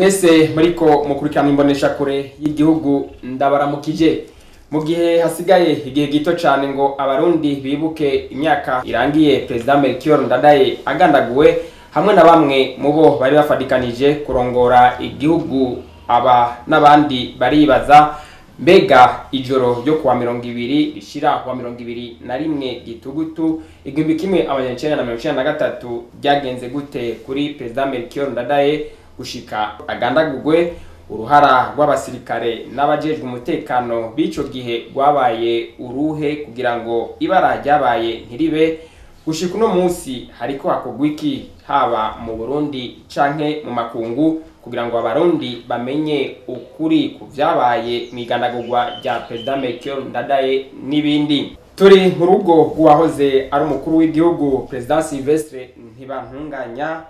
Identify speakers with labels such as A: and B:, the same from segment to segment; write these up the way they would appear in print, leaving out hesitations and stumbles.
A: Mwese muriko mukurikirana imbonesha kure y'igihugu, ndabaramukije. Mu gihe hasigaye igihe gito cyane ngo Abarundi bibuke imyaka irangiye Perezida Melchior Ndadaye agandaguwe hamwe na bamwe mu bo bari bafadikanije kurongora igihugu, aba n'abandi baribaza: mbega ijoro ryo kuwa 20 rishira kuwa 21 Gitugutu 1993 ryagenze gute kuri Perezida Melchior Ndadaye gushika agandagugwe? Uruhara rw'abasirikare n'abajejwe umutekano b'ico gihe rwabaye uruhe kugira ngo ibara ryabaye ntiribe? Gushika uno munsi hariko hakorwa iki, haba mu Burundi canke mu makungu, kugira ngo Abarundi bamenye ukuri ku vyabaye mw'igandagurwa rya Perezida Melchior Ndadaye n'ibindi? Turi mu rugo rw'uwahoze ari umukuru w'igihugu, Perezida Sylvestre Ntibantunganya,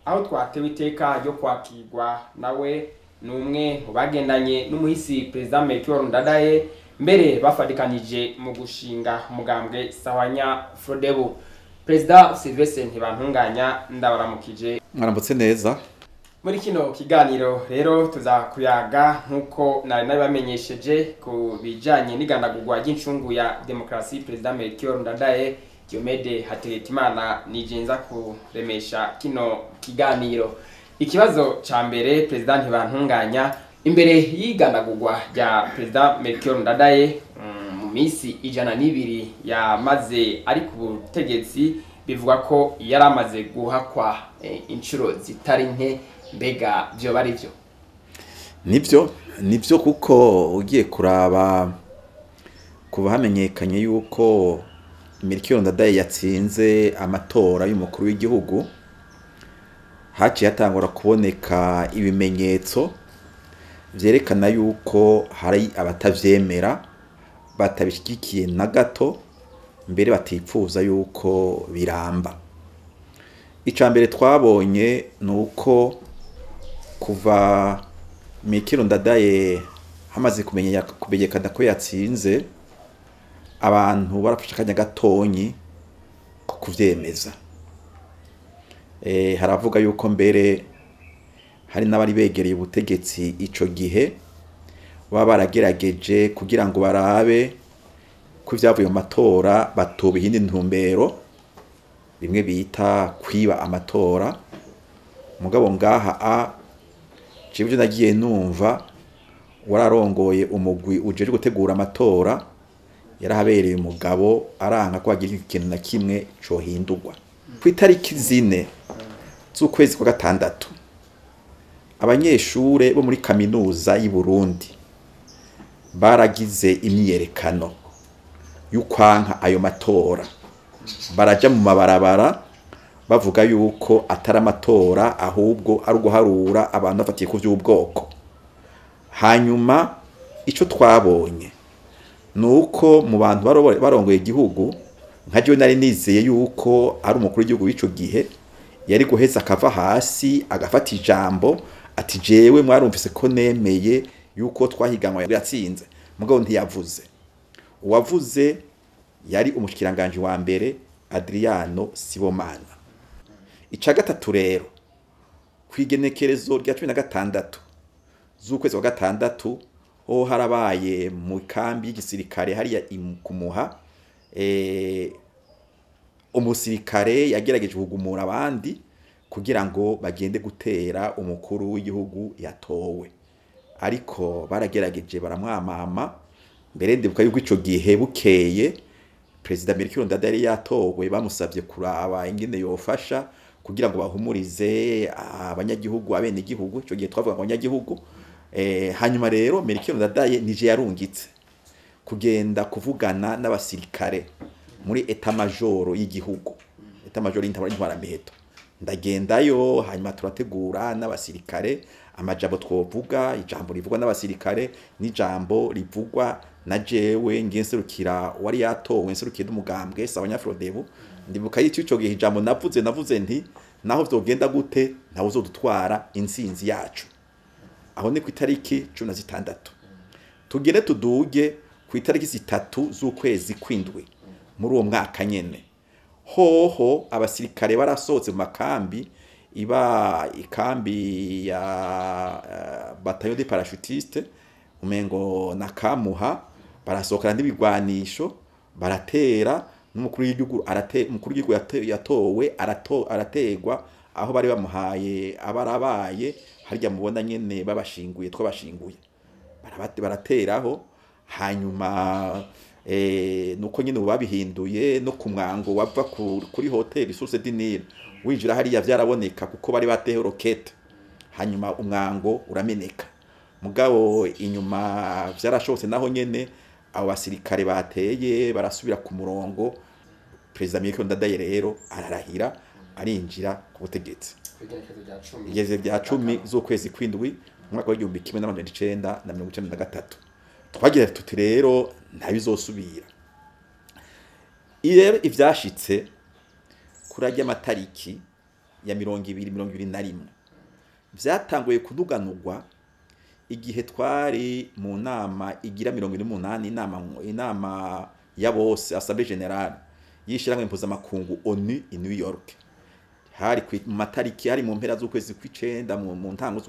A: aho twatewe iteka ryo kwakirwa nawe. Ni umwe mu bagendanye n'umuhisi Perezida Melchior Ndadaye, mbere bafatikanije mu gushinga umugambwe Sahwanya Frodebu. Perezida Sylvestre Ntibantunganya, ndabaramukije.
B: Mwaramutse neza.
A: Muri kino kiganiro rero tuzakuyaga, nk'uko nari nabibamenyesheje, ku bijanye n'igandagurwa ry'incungu ya demokarasi, Perezida Melchior Ndadaye. Diomede Hategekimana nijenza kuremesha kino kiganiro. Ikibazo ca mbere, Perezida Ntibantunganya: imbere y'igandagurwa rya Perezida Melchior Ndadaye, mu minsi 102 yamaze ari ku butegetsi, bivuga ko yari amaze guhakwa inshuro zitari nke. Mbega vyoba ari vyo?
B: Nibyo, nibyo, kuko ugiye kuraba, kuva hamenyekanye yuko Melchior Ndadaye yatsinze amatora y'umukuru w'igihugu, haciye hatangura kuboneka ibimenyetso vyerekana yuko hari abatavyemera, batabishyigikiye na gato, mbere batipfuza yuko biramba. Ica mbere twabonye ni uko kuva Melchior Ndadaye hamaze kumenyekana ko yatsinze, abantu barafashe akanya gatonyi ko kuvyemeza. Haravuga yuko mbere hari n'abari begereye ubutegetsi ico gihe baba baragerageje kugira ngo barabe ko ivyavuye mu matora batoba iyindi ntumbero, bimwe bita kwiba amatora. Mugabo ngaha a jewe ivyo nagiye numva, wararongoye umugwi ujejwe gutegura amatora yarahabereye umugabo, aranka ko hagira ikintu na kimwe cohindurwa. Ku itariki 4 z'ukwezi kwa gatandatu, abanyeshure bo muri Kaminuza y'i Burundi baragize imyiyerekano y'ukwanka ayo matora, baraja mu mabarabara bavuga yuko atari amatora, ahubwo ari uguharura abantu bafatiye ku vy'ubwoko. Hanyuma ico twabonye ni uko mu bantu barongoye igihugu, nka jewe nari nizeye yuko ari umukuru w'igihugu w'ico gihe yari guheza akava hasi agafata ijambo ati: "Jewe mwarumvise ko nemeye yuko twahiganwa yatsinze." Mugabo ntiyavuze. Uwavuze yari umushikiranganji wa mbere, Adriano Sibomana. Ica gatatu rero, kw'igenekerezo rya 16 z'ukwezi kwa gatandatu, ho harabaye mu kambi y'igisirikare hariya kumuha umusirikare yagerageje kugumura abandi kugira ngo bagende gutera umukuru w'igihugu yatowe, ariko baragerageje baramwamama. Mbere ndibuka yuko ico gihe bukeye Perezida Melchior Ndadaye yari yatowe, bamusavye kuraba ingene yofasha kugira ngo bahumurize abanyagihugu, abenegihugu, ico gihe twavuga ngo abanyagihugu. Hanyuma rero Melchior Ndadaye nije yarungitse kugenda kuvugana n'abasirikare muri état-major y'igihugu, état-major y'intwaramiheto. Ndagendayo, hanyuma turategura n'abasirikare amajambo twovuga, ijambo rivugwa n'abasirikare n'ijambo rivugwa na jewe ngiye nserukira wari yatowe, nserukiye n'umugambwe Sahwanya Frodebu. Ndibuka y'icyo ico gihe ijambo navuze nti: "Naho vyogenda gute, ntawe uzodutwara intsinzi yacu." Aho ni ku itariki 16. Tugende tuduge ku itariki 3 z'ukwezi kw'indwi muri uwo mwaka nyene, hoho abasirikare barasohotse mu makambi. iba ikambi ya bataillon de parachutiste, umengo na Kamuha, barasohokana n'ibigwanisho baratera, n'umukuru w'igihugu umukuru w'igihugu yatowe arategwa aho bari bamuhaye abarabaye harya mubona nyene babashinguye twabashinguye, barateraho. Hanyuma nuko nyene babihinduye no ku mwango wava kuri hoteli Source du Nil winjira hariya vyaraboneka kuko bari bateho roquette, hanyuma umwango urameneka. Mugabo inyuma vyarashobotse naho nyene abo basirikare bateye barasubira ku murongo. Perezida Melchior Ndadaye rero ararahira arinjira ku butegetsi igeze rya 10 z'ukwezi kw'indwi mu mwaka w'igihumbi kimwe n'amajana icenda na mirongo icenda na gatatu. Twagira tuti rero ntabizosubira. Rero ivyashitse kuri arya matariki ya 20, 21 vyatanguye kuduganurwa igihe twari mu nama igira 48, inama ya bose, Assemblée Générale y'ishirahamwe mpuzamakungu ONU i New York. Hari mu matariki, hari mu mpera z'ukwezi kw'icenda, mu ntango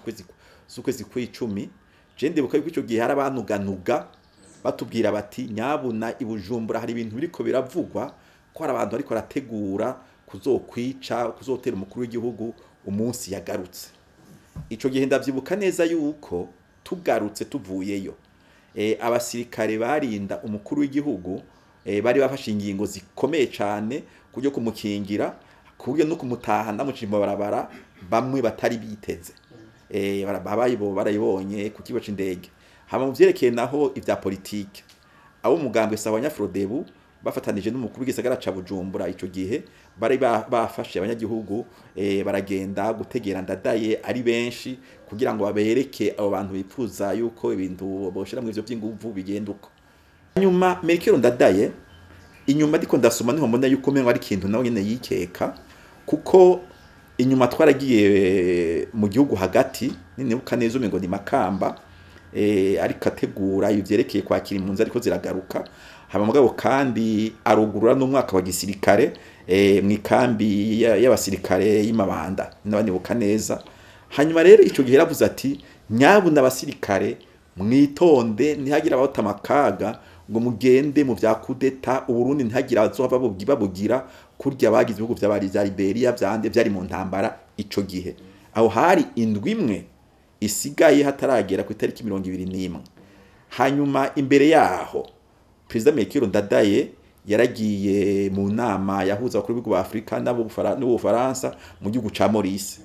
B: z'ukwezi kw'icumi. Je ndibuka yuko ico gihe hari abanuganuga batubwira bati nyabuna i Bujumbura hari ibintu biriko biravugwa ko hari abantu bariko barategura kuzokwica, kuzotera umukuru w'igihugu umunsi yagarutse. Ico gihe ndavyibuka neza yuko tugarutse tuvuyeyo, abasirikare barinda umukuru w'igihugu bari bafashe ingingo zikomeye cane kubyo kumukingira, kubyo no kumutaha ndamucimba barabara bamwe batari biteze. Barayibonye ku kigo c'indege. Hama mu vyerekeye naho ivya politike, abo mugambwe sawa Nyafrodebu bafatanije n'umukuru w'igisagara ca Bujumbura ico gihe bari bafashe abanyagihugu, baragenda gutegera Ndadaye ari benshi kugira ngo babereke abo bantu bipfuza yuko ibintu boshira mu ivyo vy'inguvu bigenda uko. Nyuma Melchior Ndadaye inyuma ndiko ndasoma niho mbona yuko mengo ari ikintu nawe nyene yikeka, kuko inyuma twaragiye mu gihugu hagati, nibuka neza umengo ni Makamba, ariko ategura ivyerekeye kwakira impunzi ariko ziragaruka. Haba mugabo kandi arugurura n'umwaka wa gisirikare mu ikambi y'abasirikare y'Imabanda, nabanibuka neza. Hanyuma rero ico gihe yaravuze ati nyabuna abasirikare mwitonde, ntihagira abata amakaga ngo mugende mu vya kudeta, Uburundi ntihagira abazohava babugira kurya bagize ibihugu vy'abari vya Liberia vyande vyari mu ntambara ico gihe. Aho hari indwi imwe isigaye hataragera ku itariki 21. Hanyuma imbere yaho Perezida Melchior Ndadaye yaragiye mu nama yahuza abakuru b'ibihugu ba Afrika n'Ubufaransa mu gihugu ca Maurice,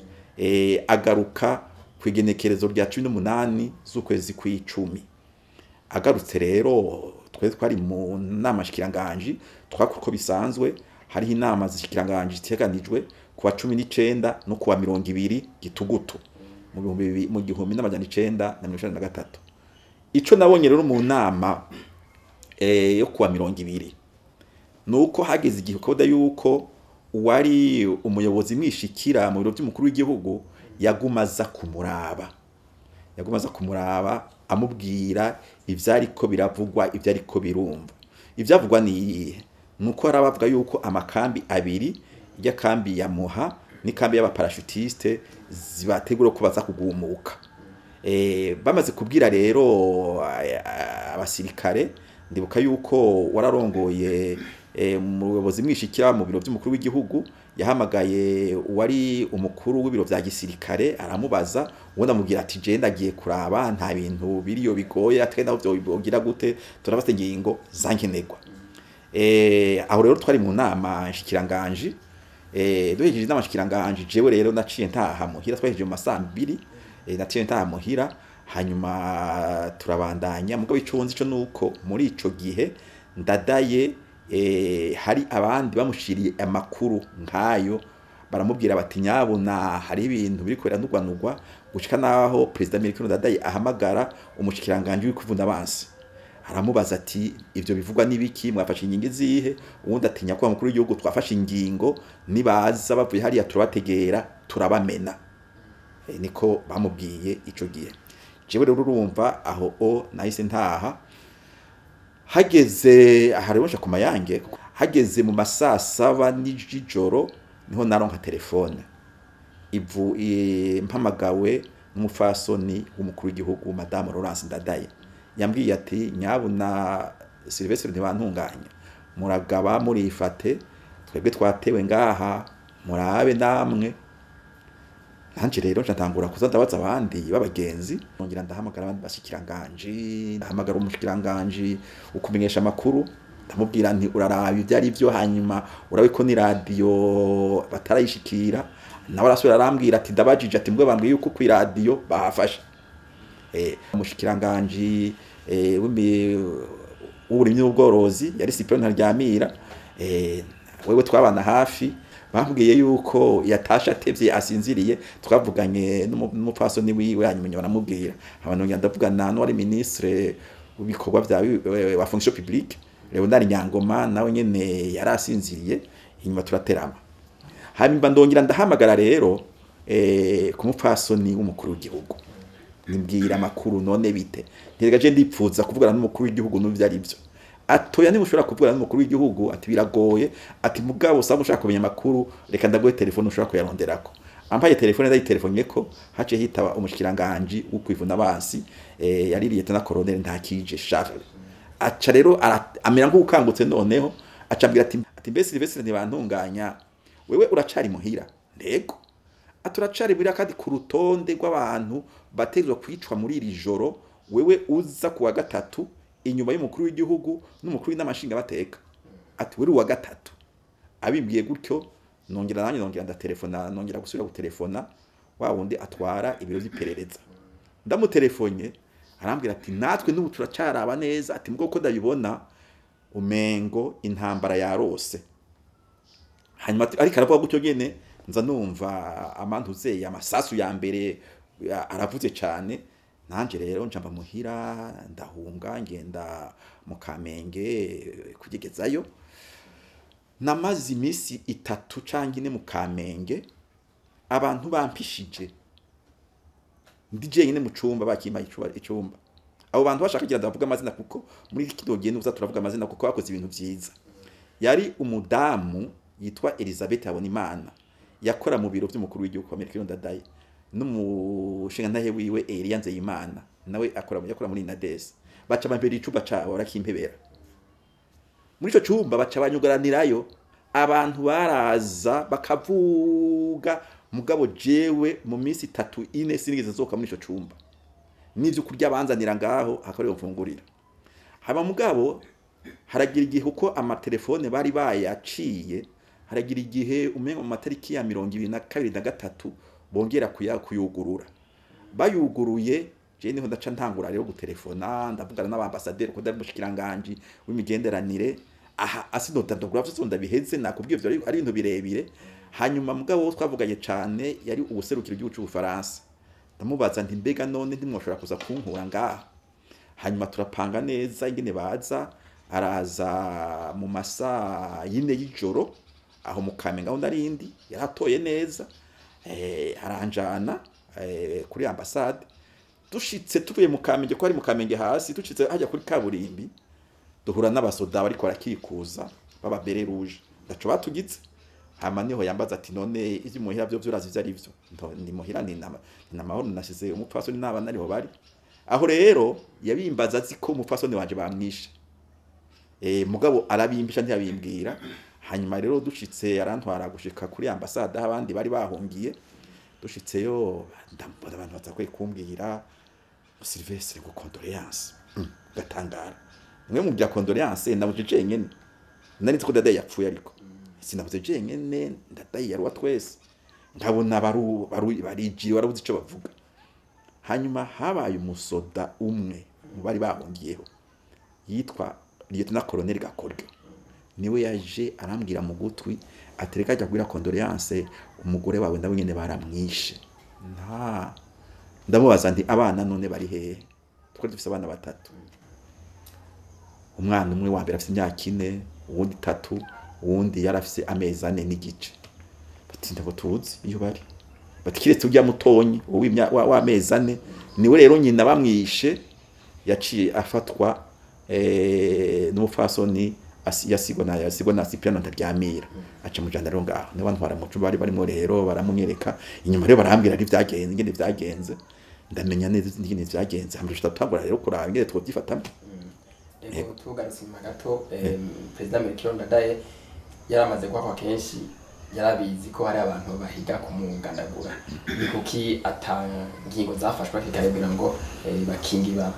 B: agaruka ku igenekerezo rya 18 z'ukwezi kw'icumi. Agarutse rero twe twari mu nama shikiranganji, twakora uko bisanzwe, hariho inama zishikiranganji ziteganijwe kuwa 19 no kuwa 20 gitugutu mu 1993. Ico nabonye rero mu nama yo kuwa 20 nuko hageze igihe koda yuko uwari umuyobozi mwishikira mu biro by'umukuru w'igihugu yagumaza kumuraba amubwira ivyariko biravugwa, ivyariko birumva. Ivyavugwa ni iyihe? Nuko arabavuga yuko amakambi abiri, ya kambi ya Muha n'ikambi y'abaparashutiste zibategura ko baza kugumuka. Bamaze kubwira rero abasirikare, ndibuka yuko wararongoye umuyobozi mwishikira mu biro by'umukuru w'igihugu yahamagaye uwari umukuru w'ibiro vya gisirikare aramubaza, uwundi amubwira ati je ndagiye kuraba nta bintu biriyo bigoye, atari naho vyogira gute, turabafite ingingo zankenerwa. Aho rero twari mu nama nshikiranganji, duhejeje inama nshikiranganji jewe rero naciye ntaha muhira, twahejeje mu masaha 2, naciye ntaha muhira, hanyuma turabandanya. Mugabo ico nzi co nuko muri ico gihe Ndadaye hari abandi bamushiriye amakuru nkayo, baramubwira bati nyabuna hari ibintu biriko biranugwanugwa, gushika naho Perezida Melchior Ndadaye ahamagara umushikiranganje w'ikuvuna abansi, aramubaza ati ivyo bivugwa nibiki, mwafashe ingingo zihe? Uwundi atinya ko mukuru w'igihugu twafashe ingingo, nibaza bavuye hariya turabategera turabamena. Niko bamubwiye ico gihe. Jewe rero urumva aho o nahise ntaha, hageze aharibosha ku mayange, hageze mu masaa 7 n'ijoro niho naronka telefone. ivu mpamagawe n'umupfasoni w'umukuru w'igihugu Madame Laurence Ndadaye. Yambwiye ati nyabuna Sylvestre Ntibantunganya, muragaba murifate, twebwe twatewe ngaha, murabe namwe. Nanje rero ntangura kuza ndabaza abandi b'abagenzi, nongera ndahamagara abandi bashikiranganji, ndahamagara umushikiranganji ukumenyesha amakuru, ndamubwira nti uraraba ibyo ari byo, hanyuma urabe ko ni radio batarayishikira. Nawe arasubira arambwira ati ndabajije, ati mbwe bambwiye yuko ku radio bahafashe. Umushikiranganji w'uburimyi n'ubworozi yari Cyprien Ntaryamira, wewe twabana hafi, bambwiye yuko yatashe atevye asinziriye, twavuganye n'umupfasoni wiwe, hanyuma baramubwira. Abantu ndavugana n'uwari ministre w'ibikorwa vya wa fonction publique Leonard Nyangoma, nawe nyene yarasinziriye, inyuma turaterama. Hanyuma ndongera ndahamagara rero ku mupfasoni w'umukuru w'igihugu, nimbwira amakuru none bite, ntirega je ndipfuza kuvugana n'umukuru w'igihugu n'ivyo ari byo. Atoya niba ushobora kuvugana n'umukuru w'igihugu, ati biragoye, ati mugabo usanga ushaka kumenya amakuru, reka ndaguhe telefone ushobora kuyaronderako. Ampaye telefone ndayitelefonye ko haciye hitaba umushikiranganje w'ukwivuna abansi, yari lieutenant colonel Ntakije Charles. Aca rero amera nk'ukangutse noneho, aca ambwira ati mbese Sylvestre Ntibantunganya, wewe uracari muhira? Ndego. Ati uracari muhira kandi ku rutonde rw'abantu bategezwa kwicwa muri iri joro, wewe uza kuwa gatatu inyuma y'umukuru w'igihugu n'umukuru w'inama nshingamateka. Ati wewe uwa gatatu. Abimbwiye gutyo, nongera nanjye nongera ndatelefona, nongera gusubira gutelefona wa wundi atwara ibiro by'iperereza. Ndamutelefonye arambwira ati natwe n'ubu turacaraba neza, ati mbwo ko ndabibona umengo intambara yarose. Hanyuma ariko aravuga gutyo nyene, nza numva amantuze amasasu ya mbere aravuze cyane. Nanje rero njamba muhira ndahunga ngenda mu Kamenge kugegezayo. Namaze iminsi 3 canke 4 mu Kamenge, abantu bampishije ndi jenyine mu cumba, bakimpa icumba. Abo bantu bashaka kugira ndavuga amazina kuko muri kino gihe nuza turavuga amazina kuko bakoze ibintu vyiza. Yari umudamu yitwa Elizabeth Habonimana, yakora mu biro vy'umukuru w'igihugu wa Melchior Ndadaye, n'umushingantahe wiwe Elia Nzeyimana, nawe yakora muri Nades. Baca bambera icumba cabo barakimpebera. Muri ico cumba baca banyugaranirayo, abantu baraza bakavuga, mugabo jewe mu minsi 3 4 sinigeze nsohoka muri ico cumba. N'ivyo kurya banzanira ngaho akaba mfungurira. Haba mugabo haragira igihe uko amatelefone bari bayaciye, haragira igihe umengo mu matariki ya 22 na 3 bongera kuyugurura. Bayuguruye je niho ndaca ntangura rero gutelefona, ndavugana n'abambasaderi ko ndari mushikiranganje w'imigenderanire. Aha asinota ndagura vyose ndabiheze, nakubwiye ivyo ari ibintu birebire. Hanyuma mugabo twavuganye cane yari ubuserukiro bw'igihugu c'Ubufaransa. Ndamubaza nti mbega none ntimwoshobora kuza kunkura ngaha? Hanyuma turapanga neza ingene baza, araza mu masaha 4 y'ijoro aho mu Kamenge aho narindi, yaratoye neza, aranjana kuri ambassade. Dushitse tuvuye mu Kamenge, ko ari mu Kamenge hasi, dushitse hajya kuri kaburimbi, duhura n'abasoda bariko barakikuza baba beret rouge, ndaco batugitse. Hama niho yambaza ati none ivyo muhira byo vyurazi ivyo ari vyo? Ndi muhira ni namahoro, nashize umupfasoni n'abana ariho bari. Aho rero yabimbaza azi ko umupfasoni wanje bamwishe. Mugabo arabimbisha ntiyabimbwira. Hanyuma rero dushitse yarantwara gushika kuri ambassade aho abandi bari bahungiye. Dushitseyo ndambona abantu baza kumbwira Sylvestre ngo condoléance. Gatangara. Mwe mu bya condoléance nabuze jenyene. Nari nzi ko Ndadaye yapfuye ariko sinabuze jenyene, Ndadaye yari wa twese. Nkabona bariji barabuze ico bavuga. Hanyuma habaye umusoda umwe mu bari bahungiyeho yitwa Lieutenant Colonel Gakoryo, niwe yaje arambwira mu gutwi atereka ajya kugira condoléance umugore wawe ndawe nyene baramwishe. Nta ndamubaza nti abana none bari hehe? Twari dufise abana 3. Umwana umwe wa mbere afise imyaka 4, uwundi 3, uwundi yarafise amezi 4 n'igice. Bati ndabo tuzi iyo bari. Bati kiretse urya mutonyi wa amezi 4 niwe rero nyina bamwishe, yaciye afatwa n'umupfasoni Yasigwa na Cyprien Ntaryamira, aca mujana rero ngaho niba ntwara mu cumba bari barimo rero baramunyereka. Inyuma rero barambwira ari vyagenze ingene vyagenze, ndamenya neza ingene vyagenze, hama tutatangura rero kuraba ingene twovyifatamo.
A: Ego, tugarutse inyuma gato, Perezida Melchior Ndadaye yaramaze guhakwa kenshi, yarabizi ko hari abantu bahiga kumugandagura. Ni kuki ata ngingo zafashwe hakiri kare kugira ngo bakinge ibaba?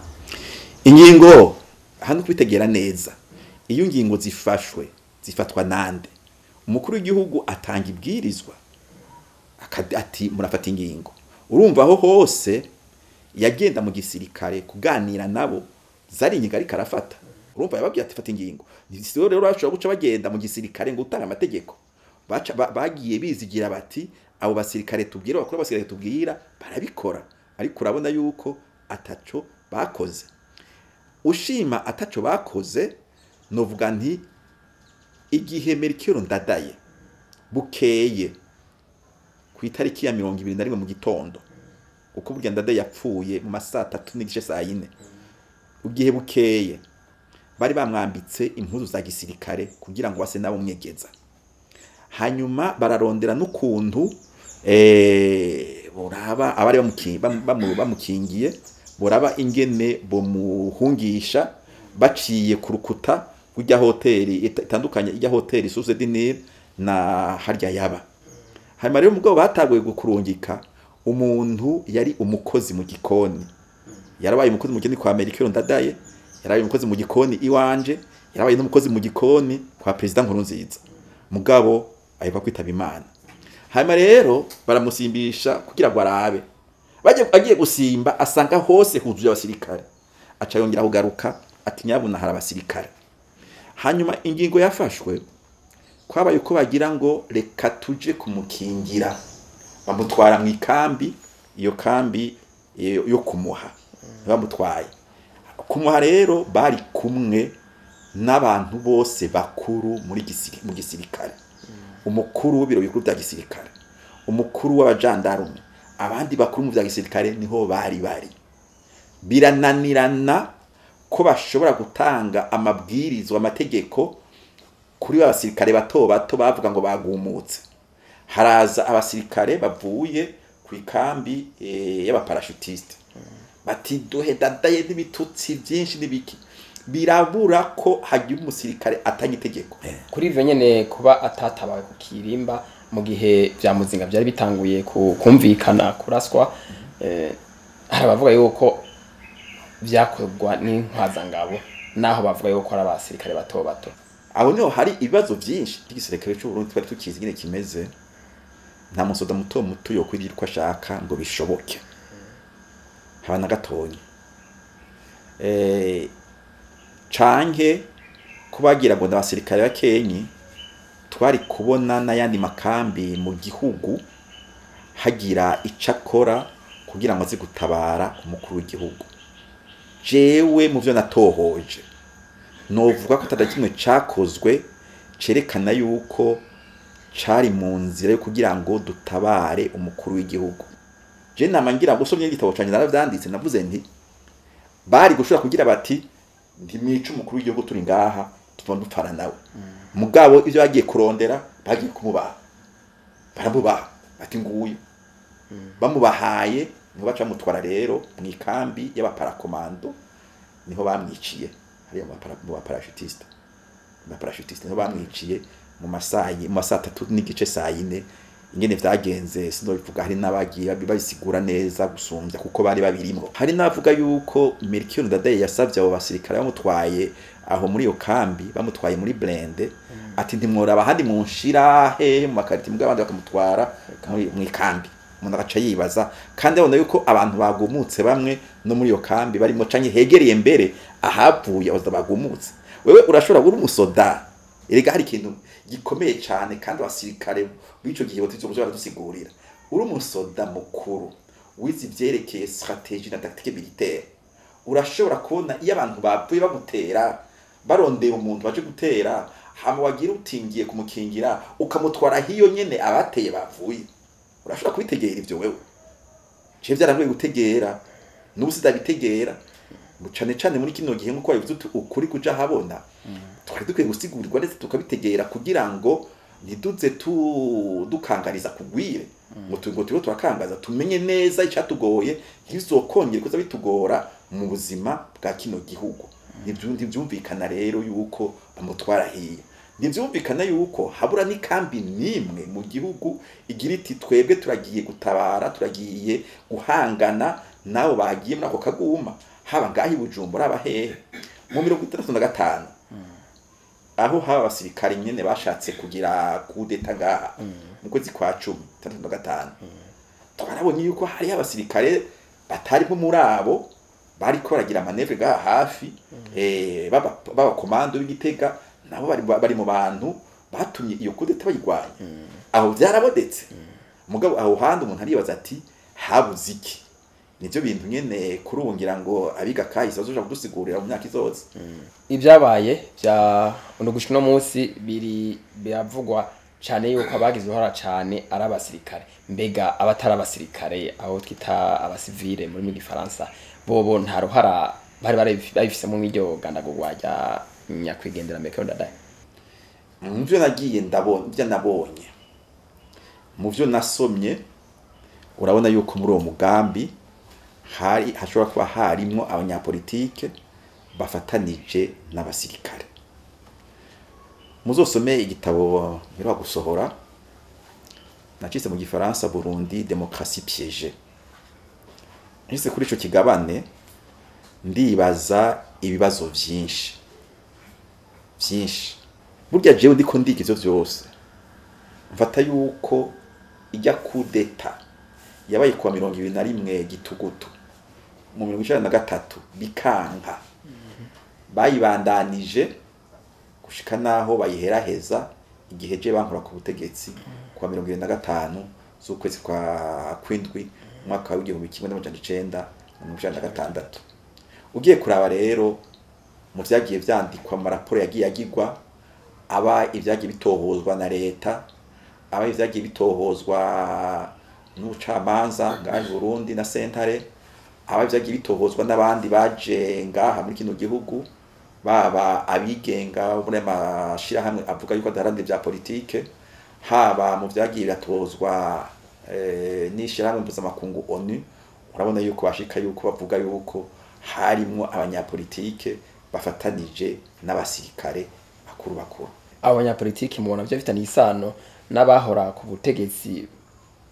B: Ingingo hano kubitegera neza, iyo ingingo zifashwe zifatwa nande? Umukuru w'igihugu atanga ibwirizwa ati murafata ingingo. Urumva aho hose yagenda mu gisirikare kuganira nabo, zari ingingo ariko arafata. Urumva yababwiye ati fata ingingo. Si rero bashobora guca bagenda mu gisirikare ngo utanga amategeko. Bagiye bizigira bati abo basirikare tubwira, bakuru basirikare tubwira barabikora, ariko urabona yuko ataco bakoze. Ushima ataco bakoze, novuga nti igihe Melchior Ndadaye bukeye ku itariki ya 21 mu gitondo, uko burya Ndadaye yapfuye mu masaa 3:15 saa 4, ugihe bukeye bari bamwambitse impuzu za gisirikare kugira ngo base nabo mwegeza. Hanyuma bararondera n'ukuntu boraba abari bamukingiye, boraba ingene bomuhungisha baciye ku rukuta rw'ijya hoteli itandukanye, ijya hoteli Source du Nil na harya yaba. Hanyuma rero mugabo bataguye gukurungika umuntu yari umukozi mu gikoni, yarabaye umukozi mu gikoni kwa Melchior Ndadaye, yarabaye umukozi mu gikoni iwanje, yarabaye n'umukozi mu gikoni kwa Perezida Nkurunziza, mugabo aheruka kwitaba Imana. Hanyuma rero baramusimbisha kugira ngo arabe, agiye gusimba asanga hose huzuye abasirikare, aca yongera kugaruka ati nyabuna hari abasirikare. Hanyuma ingingo yafashwe kwabaye uko bagira ngo reka tuje kumukingira, bamutwara mu ikambi, iyo kambi yo kumuha bamutwaye kumuha. Rero bari kumwe n'abantu bose bakuru muri mu gisirikare, umukuru w'ibiro bikuru bya gisirikare, umukuru w'abajandarume, abandi bakuru mu bya gisirikare niho bari bari. Birananirana ko bashobora gutanga amabwirizwa, amategeko kuri abasirikare bato bato bavuga ngo bagumutse. Haraza abasirikare bavuye ku ikambi y'abaparashutiste bati duhe Ndadaye n'ibitutsi byinshi n'ibiki, birabura ko hagira umusirikare atanga itegeko.
A: Kuri ivyo nyene kuba atatabawe ku kirimba mu gihe vya Muzinga vyari bitanguye kumvikana kuraswa, hari abavuga yuko vyakorwa n'intwazangabo, naho bavuga yuko ari abasirikare bato bato.
B: Aho niho hari ibibazo byinshi. Igisirikare cy'u Burundi twari tukizi nyine kimeze, nta musoda muto muto yo kwigira uko ashaka ngo bishoboke, haba na gatonya. Canke kubagira ngo ndabasirikare bakenyi, twari kubona n'ayandi makambi mu gihugu hagira icakora kugira ngo aze gutabara umukuru w'igihugu. Jewe mu vyo natohoje novuga ko atari kimwe cakozwe cerekana yuko cari mu nzira yo kugira ngo dutabare umukuru w'igihugu. Je nama ngira ngo usomye igitabo canje naravyanditse, navuze nti bari gushobora kugira bati ntimwice umukuru w'igihugu turi ngaha tuva dupfana nawe. Mugabo ivyo bagiye kurondera bagiye kumubaha, baramubaha bati nguyu. Bamubahaye niho baca bamutwara rero mu ikambi y'abaparakomando, niho bamwiciye hariya mu baparashutiste, mu baparashutiste niho bamwiciye mu masaha 3:15 saa 4. Ingene vyagenze sinobivuga, hari n'abagiye babisigura neza gusumbya kuko bari babirimo. Hari n'abavuga yuko Melchior Ndadaye yasavye abo basirikare bamutwaye aho muri iyo kambi, bamutwaye muri blende, ati ntimworaba ahandi munshira hehe mu makariti, mugabo abandi bakamutwara mu ikambi. Umuntu agaca yibaza, kandi abona yuko abantu bagumutse bamwe no muri iyo kambi barimo canke hegereye mbere ahavuye abaza bagumutse. Wewe urashobora uri umusoda, erega hari ikintu gikomeye cyane kandi abasirikare b'ico gihe batizo baradusigurira. Uri umusoda mukuru wize ivyerekeye stratégie na tactique militaire, urashobora kubona iyo abantu bapfuye bagutera, barondera umuntu baje gutera, hama wagira utingiye kumukingira ukamutwara hiyo nyene abateye bavuye. Urashobora kubitegera ivyo wewe? Je vyarangoye gutegera, n'ubu sindabitegera. Cane cane muri kino gihe, nkuko babivuze uti ukuri kuja habona, twari dukwiye gusigurirwa ndetse tukabitegera kugira ngo ntiduze dukangariza kugwire, ngo ngo turiho turakangaza, tumenye neza icatugoye, ntibizokongere kuza bitugora mu buzima bwa kino gihugu. Ntivyumvikana rero yuko bamutwara hiya, ntivyumvikana yuko habura n'ikambi n'imwe mu gihugu igira iti twebwe turagiye gutabara, turagiye guhangana n'abo bagiye muri ako kaguma, haba ngaho i Bujumbura, haba hehe. Mu 65, aho haba abasirikare nyene bashatse kugira kudeta ngaha mu kwezi kwa 10 65, twarabonye yuko hariho abasirikare batari bo muri abo bariko baragira manœuvre ngaha hafi, b'abakomando b'Igitega, nabo bari mu bantu batumye iyo kudeta bayirwanya. Aho vyarabonetse. Mugabo aho handi umuntu aribaza ati habuze iki? Nivyo bintu nyene kuri ubu ngira ngo abiga kahise bazoja kudusigurira mu myaka izoza.
A: Ibyabaye bya uno gushika uno munsi biri biravugwa cane yuko abagize uruhara cane ari abasirikare. Mbega abatari abasirikare, aho twita abasivile muri mu gifaransa, bobo nta ruhara bari babifisemo mw'iryo gandagurwa rya nyakwigendera Melchior Ndadaye?
B: Mu vyo nagiye ndabona, ivyo nabonye, mu vyo nasomye, urabona yuko muri uwo mugambi hari hashobora kuba harimwo abanyapolitike bafatanije n'abasirikare. Muzosome igitabo mperuka gusohora, nacise mu gifaransa "Burundi, démocratie piégée". Nshitse kuri ico kigabane, ndibaza ibibazo vyinshi vyinshi. Burya jewe ndiko ndiga ivyo vyose, mfata yuko ijya kudeta yabaye kuwa 21 Gitugutu mu 93, bikanka, bayibandanije gushika naho bayiheraheza igihe je bankura ku butegetsi kuwa 25 z'ukwezi kwa kwindwi umwaka w'1996. Ugiye kuraba rero mu vyagiye vyandikwa, mu maraporo yagiye agirwa, aba ivyagiye bitohozwa na leta, aba ivyagiye bitohozwa n'ubucamanza ngaha i Burundi na sentare, aba ivyagiye bitohozwa n'abandi baje ngaha muri kino gihugu, baba abigenga muri amashirahamwe avuga yuko adaharanira ivya politike, haba mu vyagiye biratozwa n'ishirahamwe mpuzamakungu ONU, urabona yuko bashika yuko bavuga yuko harimwo abanyapolitike bafatanije n'abasirikare bakuru bakuru.
A: Abo banyapolitike mubona byo bifitanye isano n'abahora ku butegetsi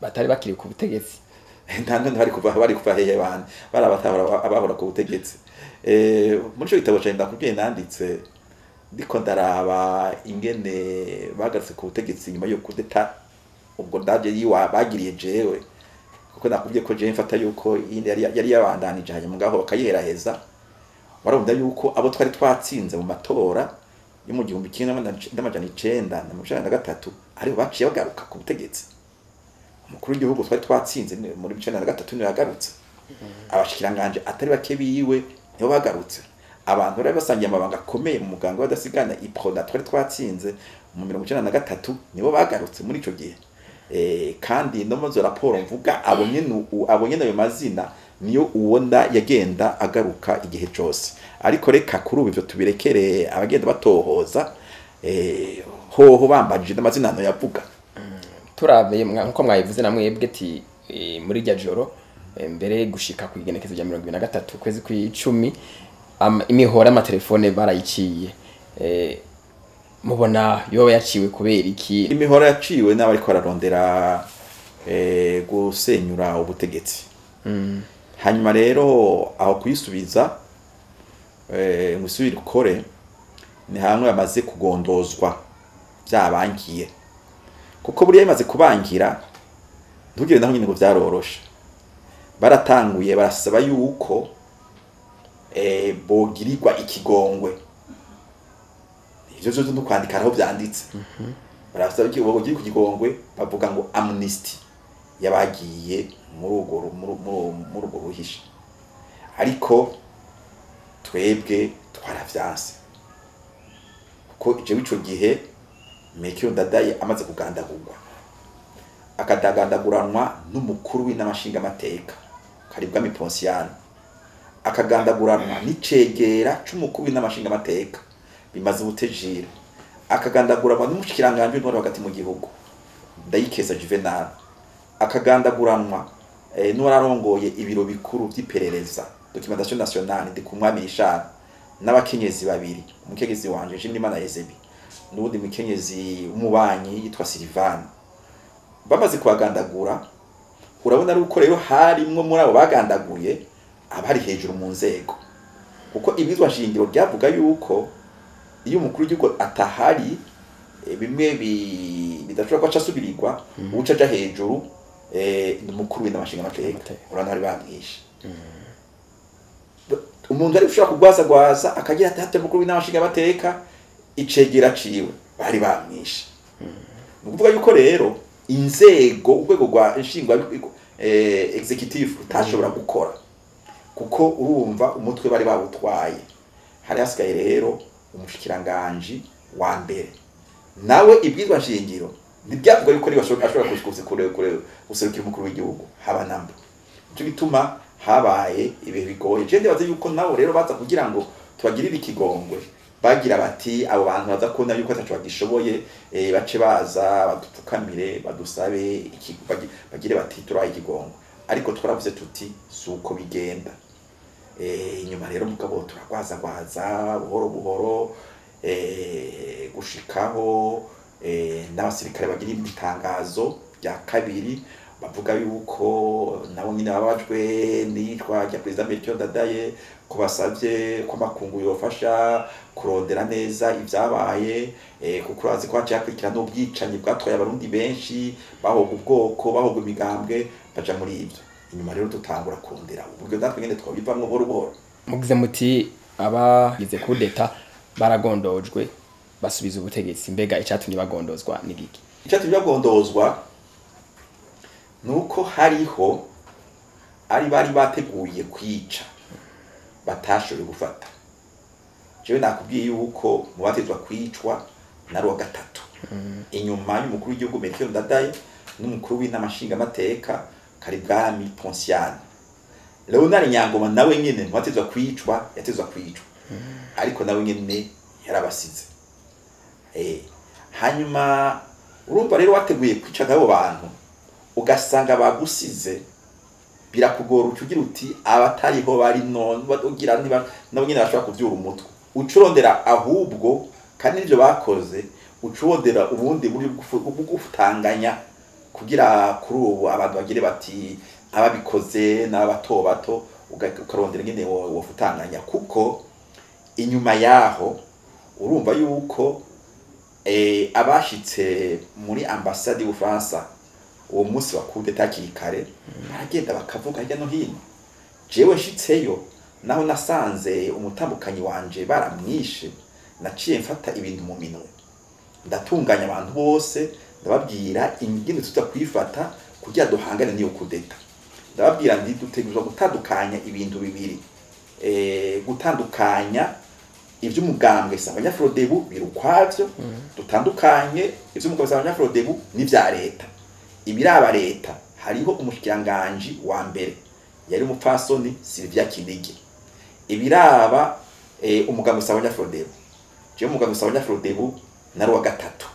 A: batari bakiri ku butegetsi?
B: Nta none bari kuva hehe bandi bari abatahora, abahora ku butegetsi? Muri ico gitabo canje ndakubwiye nanditse, ndiko ndaraba ingene bagarutse ku butegetsi nyuma yo kudeta, ubwo ndaje yiwa bagiriye jewe, kuko nakubwiye ko jewe mfata yuko iyindi yari yabandanije, hanyuma ngaho bakayiheraheza. Warumva yuko abo twari twatsinze mu matora yo mu 1993 aribo baciye bagaruka ku butegetsi. Umukuru w'igihugu twari twatsinze muri 93 niwe yagarutse, abashikiranganje atari bake biwe nibo bagarutse, abantu bari basangiye amabanga akomeye mu muganga w'adasigana Iprona twari twatsinze mu 93 nibo bagarutse muri ico gihe. Kandi no mu zo raporo mvuga, abo nyene ayo mazina niyo ubona yagenda agaruka igihe cose. Ariko reka kuri ubu ivyo tubirekere abagenda batohoza. Hoho bambajije n'amazina no yavuga.
A: Turabe nkuko mwabivuze na mwebwe ati muri irya joro, mbere gushika ku igenekezo rya 23 kwezi kw'icumi, imihora y'amatelefone barayiciye. Mubona yoba yaciwe kubera iki?
B: Imihora yaciwe n'abariko bararondera gusenyura ubutegetsi. Hanyuma rero aho kuyisubiza ngo isubire ukore, ni hamwe bamaze kugondozwa vyabangiye, kuko buriya bimaze kubangira, ntugire naho nyine ngo vyaroroshe. Baratanguye barasaba yuko bogirirwa ikigongwe. Ivyo vyose no kwandika aho vyanditse, barasaba ko bogirirwa ikigongwe, bavuga ngo amnistie yabagiye muri urwo ruhisha. Ariko twebwe twaravyanse, kuko jewe ico gihe Melchior Ndadaye amaze kugandagurwa, akadagandaguranwa n'umukuru w'inama nshingamateka Karibwami Ponsiano. Akagandaguranwa n'icegera c'umukuru w'inama nshingamateka bimaze ubutejira, akagandaguranwa n'umushikiranganji w'intwaro hagati mu gihugu Ndayikeza Juvenal, akagandaguranwa n'uwararongoye ibiro bikuru vy'iperereza documentation nationale Ndikumwami Richard, n'abakenyezi babiri, umukenyezi wanje Nshimirimana Ezebi n'uwundi mukenyezi w'umubanyi yitwa Silvana. Bamaze kubagandagura, urabona yuko rero harimwo muri abo bagandaguye abari hejuru mu nzego, kuko ibwirizwa nshingiro ryavuga yuko iyo umukuru w'igihugu atahari, bimwe bidashobora kuba asubirirwa, uwuca aja hejuru ni umukuru w'inama nshingamateka. Urabona bari bamwishe. Umuntu ari ushobora kugwazagwaza akagira ati hate umukuru w'inama nshingamateka, icegera ciwe bari bamwishe. Ni ukuvuga yuko rero inzego, urwego rwa nshingwa executive utashobora gukora, kuko urumva umutwe bari bawutwaye. Hari hasigaye rero umushikiranganji wa mbere, nawe ibwirizwa nshingiro ntibyavuga yuko ariwe ashobora guserukira umukuru w'igihugu haba namba. Nico gituma habaye ibihe bigoye. Je ndibaza yuko nabo rero baza kugira ngo tubagirire ikigongwe, bagira bati abo bantu baza kubona yuko ataco bagishoboye, bace baza badupfukamire badusabe, bagire bati turaha ikigongwe. Ariko twaravuze tuti si uko bigenda. Inyuma rero mugabo turagwazagwaza buhoro buhoro, gushikaho n'abasirikare bagira itangazo rya kabiri bavuga yuko nabo nyine babajwe n'iyicwa rya Perezida Melchior Ndadaye, ko basavye ko amakungu yofasha kurondera neza ivyabaye, kuko urazi ko haciye hakurikira n'ubwicanyi bwatwaye abarundi benshi, bahoga ubwoko, bahoga imigambwe, baja muri ivyo. Inyuma rero dutangura kurondera uburyo natwe nyene twobivamwo buhoro buhoro.
A: Mugize muti abagize coup d'etat baragondojwe basubiza ubutegetsi, mbega icatumye bagondozwa ni giki?
B: Icatumye bagondozwa nuko hariho ari bari bateguye kwica batashoboye gufata. Jewe nakubwiye yuko mu batezwa kwicwa nari uwa gatatu, inyuma y'umukuru w'igihugu Melchior Ndadaye n'umukuru w'inama nshingamateka Karibwami Ponsiano. Leonard Nyangoma nawe nyene mu batezwa kwicwa yatezwa kwicwa, ariko nawe nyene yarabasize. Hanyuma urumva rero wateguye kwica abo bantu ugasanga bagusize, birakugora ucugira uti abatariho bari none ugira niba nabo nyene bashobora kuvyura umutwe, ucurondera ahubwo kandi nivyo bakoze, ucurondera ubundi buryo bwo gutanganya kugira kuri ubu abantu bagire bati ababikoze n'abato bato, ukarondera nyene wofutanganya. Kuko inyuma yaho urumva yuko abashitse muri ambasade y'Ubufaransa uwo munsi wa coup d'etat hakiri kare baragenda bakavuga hirya no hino. Jewe nshitseyo naho nasanze umutambukanyi wanje baramwishe, naciye mfata ibintu mu minwe, ndatunganya abantu bose, ndababwira ingene tuza kwifata kugira duhangane n'iyo coup d'etat. Ndababwira nti dutegerezwa gutandukanya ibintu bibiri, gutandukanya ivy'umugambwe Sanganya-Frodebu biri ukwavyo, dutandukanye ivy'umugambwe Sanganya-Frodebu n'ivya leta. Ibiraba leta hariho umushikiranganji wa mbere yari umupfasoni Sylvia Kinigi. Ibiraba umugambwe Sanganya-Frodebu, jewe umugambwe Sanganya-Frodebu nari uwa gatatu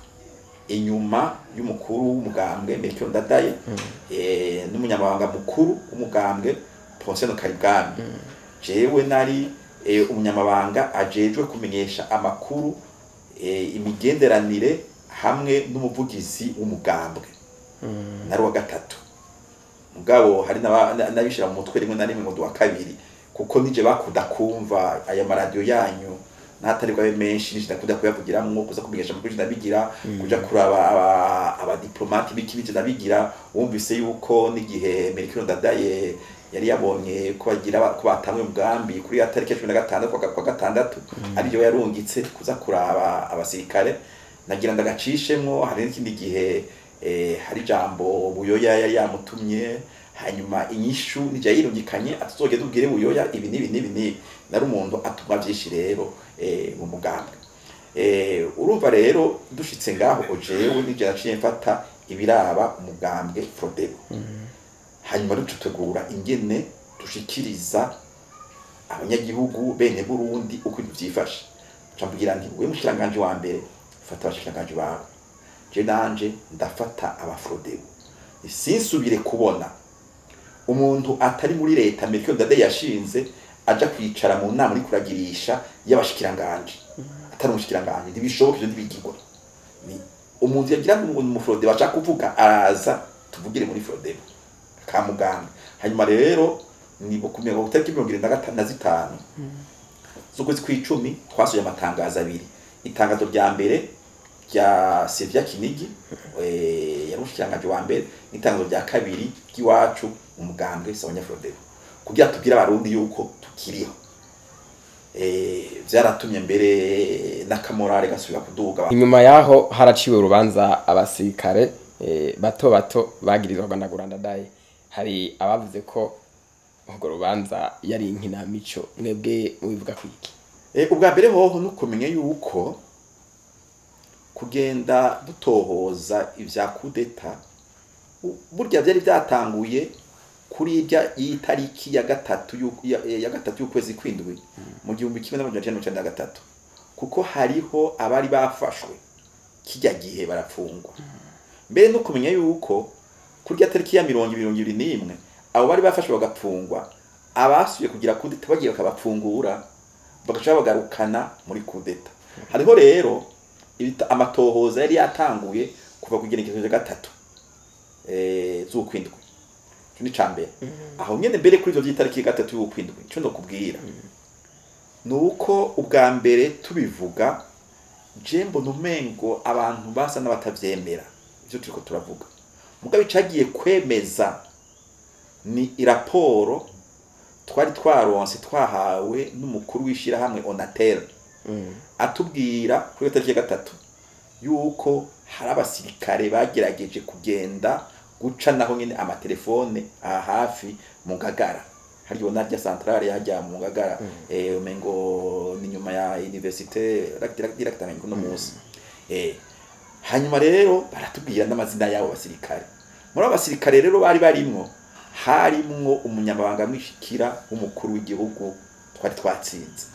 B: inyuma y'umukuru w'umugambwe Melchior Ndadaye, n'umunyamabanga mukuru w'umugambwe Ponsiano Karibwami. Jewe nari umunyamabanga ajejwe kumenyesha amakuru, imigenderanire hamwe n'umuvugizi w'umugambwe, nari uwa gatatu. Mugabo hari n'abishira mu mutwe rimwe na rimwe ngo duwa kabiri, kuko nije bakunda kumva aya maradiyo yanyu n'atari bwabe menshi, nije ndakunda kuyavugiramwo, kuza kumenyesha amakuru ndabigira, kuja kuraba abadiplomate biki bije ndabigira. Wumvise yuko n'igihe Melchior Ndadaye yari yabonye ko bagira ko batangwe umugambi kuri ya tariki 16 kwa gatandatu, ariyo yarungitse kuza kuraba abasirikare, nagira ndagacishemwo. Hari n'ikindi gihe hari jambo Buyoya yari yamutumye, hanyuma inyishu nije yirungikanye atuzogenda tubwire Buyoya ibi n'ibi n'ibi n'ibi. Nari umuntu atumwa vyinshi rero mu mugambwe. Urumva rero dushitse ngaho jewe nije naciye mfata ibiraba umugambwe Frodebu, hanyuma dutegura ingene dushikiriza abanyagihugu bene Burundi uko ibintu vyifashe. Nca nti we mushikiranganje wa mbere, fata abashikiranganje bawe, je nanje ndafata abafrodebu, sinsubire kubona umuntu atari muri leta Melchior Ndadaye yashinze aja kwicara mu nama uri kuragirisha y'abashikiranganje atari umushikiranganje. Ntibishoboka, ivyo ntibigirwa. Ni umuntu yagira ngo umufrode bashaka kuvuga araza tuvugire muri Frodebu kamuganga. Hanyuma rero ni bukumenya ko tariki 75 z'ukwezi kw'icumi twasuye amatangazo abiri. Itangazo rya mbere rya Sevia Kinigi, yari umushikiranganje wa mbere, n'itangazo rya kabiri ry'iwacu umugambwe Sawanya Frodebu, kugira tubwire abarundi yuko tukiriho. Vyaratumye mbere n'akamorale gasubira kuduga.
A: Inyuma yaho haraciwe urubanza abasirikare bato bato bagirizwa kugandagura Ndadaye. Hari abavuze ko urwo rubanza yari inkinamico, mwebwe mubivuga kwiki?
B: Ubwa mbere hoho nukumenya yuko kugenda dutohoza ivya kudeta burya vyari vyatanguye kuri irya itariki ya gatatu ya gatatu y'ukwezi kw'indwi mu 1993, kuko hariho abari bafashwe kijya gihe barafungwa. Mbere no kumenya yuko kurya tariki ya 2021 abo bari bafashwe bagapfungwa, abasuye kugira kudeta bagiye bakabapfungura bagaca bagarukana muri kudeta. Hariho rero amatohoza yari yatanguye kuva ku igenekerezo rya gatatu z'ukwindwi. Ico ni cambere. Aho nyene mbere kuri ivyo vy'itariki gatatu y'ukwindwi, ico ndokubwira nuko ubwa mbere tubivuga je mbona umengo abantu basa n'abatavyemera ivyo turiko turavuga. Mugabo icagiye kwemeza ni iraporo twari twaronse twahawe n'umukuru w'ishirahamwe Onatel, atubwira kuri iyo tariki ya gatatu yuko hari abasirikare bagerageje kugenda guca naho nyene amatelefone aha hafi mu Ngagara, hariyo narya centrale yajya mu Ngagara, umengo ni nyuma ya université direct no munsi. Hanyuma rero baratubwira n'amazina yabo basirikare. Muri abo basirikare rero bari barimwo harimwo umunyamabanga mwishikira w'umukuru w'igihugu twari twatsinze,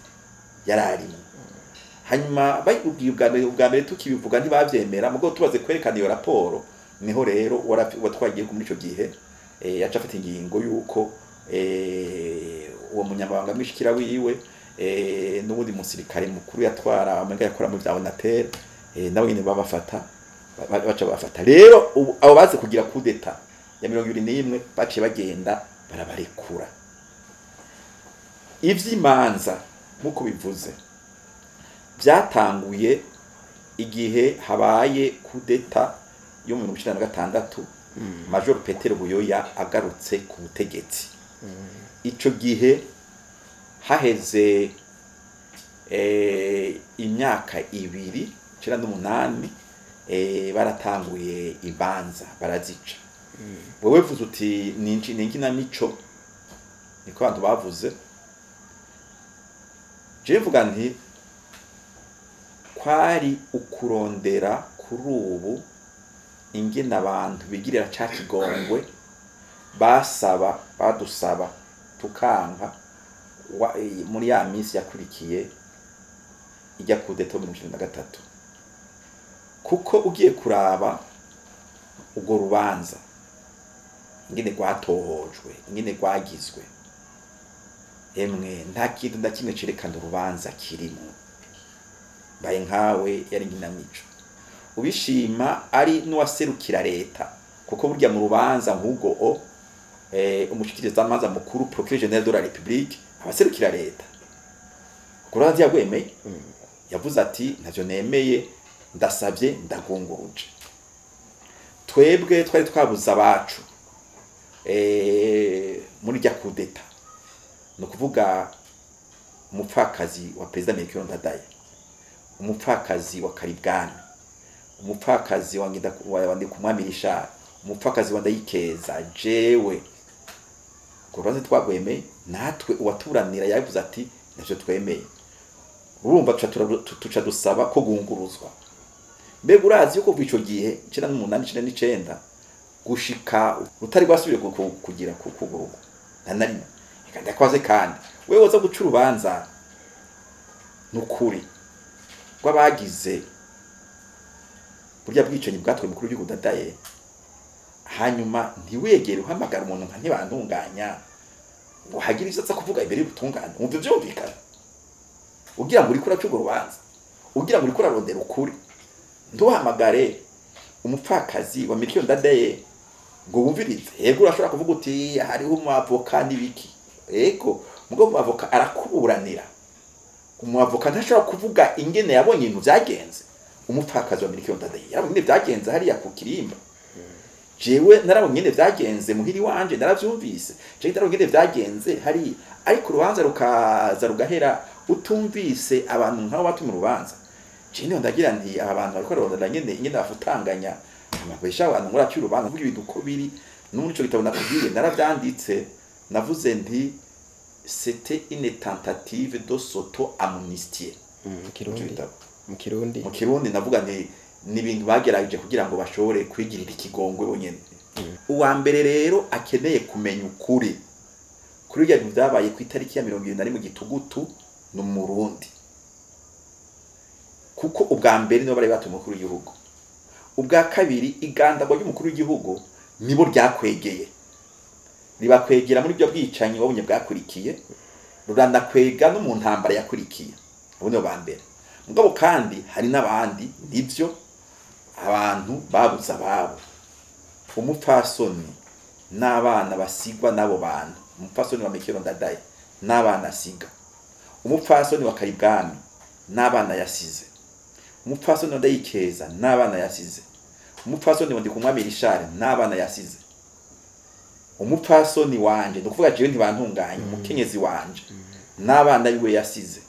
B: yararimo. Hanyuma bayibwiye ubwa mbere tukibivuga ntibavyemera, mugo tubaze kwerekana iyo raporo, niho rero watwagiye muri ico gihe yaca afata ingingo yuko uwo munyamabanga mwishikira wiwe n'ubundi musirikare mukuru yatwara amenga yakora mu vya Onatel, nabo nyene babafata baca babafata. Rero abo baze kugira kudeta ya 21 baciye bagenda barabarekura. Ivy'imanza nkuko bivuze byatanguye igihe habaye kudeta yo mu 1996, Major Petero Buyoya agarutse ku butegetsi. Ico gihe haheze imyaka ibiri 98, baratanguye ibanza barazica. Wewe vuze uti ni inkinamico, niko abantu bavuze. Je mvuga nti kwari ukurondera kuri ubu ingene abantu bigirira ca kigongwe basaba badusaba tukanka muri ya minsi yakurikiye ijya kudeta mu 2023. Kuko ugiye kuraba ubwo rubanza ingene rwatohojwe, ingene rwagizwe, emwe nta kintu na kimwe cerekana urubanza kirimo. Mbaye nkawe yari inkinamico. Ubishima ari n'uwaserukira leta, kuko burya mu rubanza nk'ubwo umushikirizamanza mukuru procureur général de la République abaserukira leta. Kurubanza yagwemeye, yavuze ati ntavyo nemeye, ndasavye ndagunguruje. Twebwe twari twabuze abacu muri rya kudeta, no kuvuga umupfakazi wa President Melchior Ndadaye, umupfakazi wa Karibwami, umupfakazi wa Ndikumwami Richard, umupfakazi wa Ndayikeza, jewe kurubanza twagwemeye, natwe uwaturanira yavuze ati ntavyo twemeye. Urumva tuca dusaba ko gunguruzwa. Mbega urazi yuko ico gihe 98 99 gushika rutari rwasubiye kugira kugurugwa nta na rimwe. Reka ndakwaze kandi wewe woza guca urubanza nukuri rw'abagize burya bwicanyi bwatwaye umukuru w'igihugu Ndadaye, hanyuma ntiwegere uhamagara umuntu nka Ntibantunganya ngo hagire ivyo aza kuvuga imbere y'ubutungane. Wumva vyumvikana? Ugira ngo uriko uraca urwo rubanza, ugira ngo uriko urarondera ukuri, ntuhamagare umupfakazi wa Melchior Ndadaye ngo wumvirize. Yego urashobora kuvuga uti hariho umwavoka n'ibiki, yego mugabo umwavoka arakuburanira, umwavoka ntashobora kuvuga ingene yabonye ibintu vyagenze. Umupfakazi wa Melchior Ndadaye yarabonye ingene vyagenze hariya ku Kirimba, jewe narabonye ingene vyagenze muhiri wanje, naravyumvise, jewe narabonye ingene vyagenze hariya, ariko urubanza rukaza rugahera utumvise abantu nk'abo batuma urubanza. Jewe niho ndagira nti aba bantu bariko bararondera nyene ingene bafutanganya amabesha abantu ngo raca urubanza, mvuga ibintu uko biri. No muri ico gitabo nakubwiye naravyanditse, navuze nti c'était une tentative de s'auto-amnistier.
A: Mu Kirundi, mu Kirundi,
B: mu Kirundi navuga nti ni ibintu bagerageje kugira ngo bashobore kwigirira ikigongwe bonyene. Uwa mbere rero akeneye kumenya ukuri kuri ibyo bintu vyabaye ku itariki ya 21 Gitugutu ni Umurundi, kuko ubwa mbere nibo bari batuye umukuru w'igihugu, ubwa kabiri igandagwa ry'umukuru w'igihugu nibo ryakwegeye, ribakwegera muri byo bwicanyi wabonye bwakurikiye, ruranakwega no mu ntambara yakurikiye. Abo nibo ba mbere. Mugabo kandi hari n'abandi, nivyo abantu babuze ababo, umupfasoni n'abana basigwa n'abo bantu, umupfasoni wa Melchior Ndadaye n'abana asiga, umupfasoni wa Karibwami n'abana yasize, umupfasoni wa Ndayikeza n'abana yasize, umupfasoni wa Ndikumwami Richard n'abana yasize, umupfasoni wanje ndikuvuga jewe Ntibantunganya, umukenyezi wanje n'abana biwe yasize,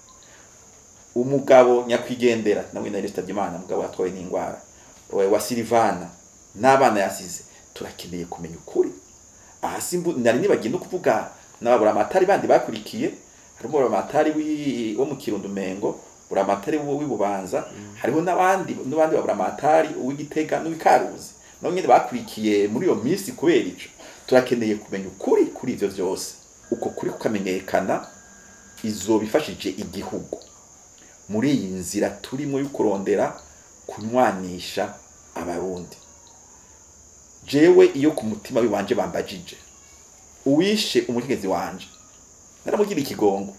B: umugabo nyakwigendera nawe nari yitabye Imana, umugabo yatwawe n'ingwara wa Silivana n'abana yasize. Turakeneye kumenya ukuri. Aha simbu nari nibagiye no kuvuga n'ababura amatari bandi bakurikiye, harimo amatari wo mu Kirundo Mengo, buramatari w'Ibubanza, hariho n'abandi babura amatari uw'Igitega n'uw'Ikaruzi nabo nyene bakurikiye muri iyo minsi. Kubera ico turakeneye kumenya ukuri kuri ivyo vyose, uko kuri kukamenyekana izobifashije igihugu muri iyi nzira turimo yo kurondera kunywanisha Abarundi. Jewe iyo ku mutima wanje bambajije uwishe umukenyezi wanje naramugira ikigongo,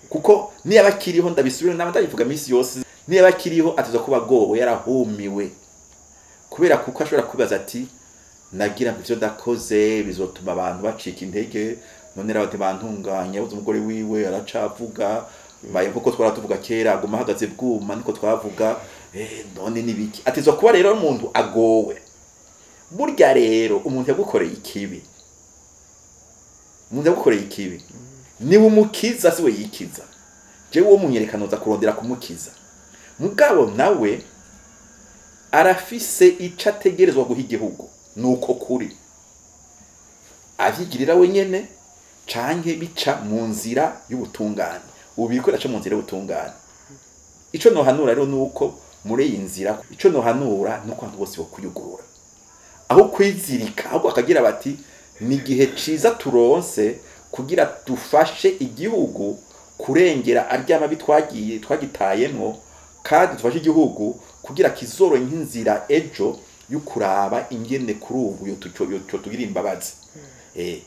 B: kuko niba akiriho ndabisubira naba ndabivuga minsi yose, niba akiriho ateza kuba gowe yarahumiwe, kubera kuko ashobora kubaza ati nagira ngo ivyo ndakoze bizotuma abantu bacika intege, none rero Ntibantunganya yabuze umugore wiwe aracavuga baye nkuko twara tuvuga kera, aguma ahagaze bwuma niko twavuga, none nibiki. Atezwa kuba rero umuntu agowe. Burya rero umuntu yagukoreye ikibi, umuntu yagukoreye ikibi niwe umukiza, siwe yikiza. Jewe uwo munyerekano za kurondera kumukiza, mugabo nawe arafise ico ategerezwa guha igihugu, nuko kuri avyigirira wenyene canke bica mu nzira y'ubutungane. Ubu biriko biraca mu nzira y'ubutungane. Ico nohanura rero nuko muri iyi nzira, ico nohanura nuko abantu bose bokwiyugurura, aho kwizirika, ahubwo bakagira bati ni igihe ciza turonse kugira dufashe igihugu kurengera aryama bitwagiye twagitayemwo, kandi dufashe igihugu kugira kizoronke inzira ejo y'ukuraba ingene kuri ubu yo tugira imbabazi.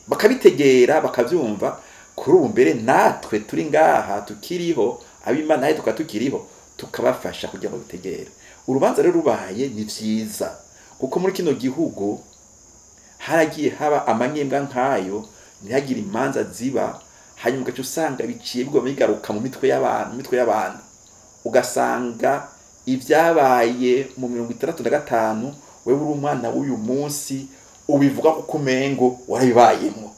B: Bakabitegera bakavyumva. Kuri ubu mbere natwe turi ngaha tukiriho, ab'Imana naye tukaba tukiriho, tukabafasha kugira ngo bitegere. Urubanza rero rubaye ni vyiza, kuko muri kino gihugu haragiye haba amanyembwa nkayo, ntihagire imanza ziba, hanyuma ugaca usanga biciye bigoma bigaruka mu mitwe y'abantu, mitwe y'abantu, ugasanga ivyabaye mu 65 wewe uri umwana w'uyu munsi ubivuga kuko umengo warabibayemwo,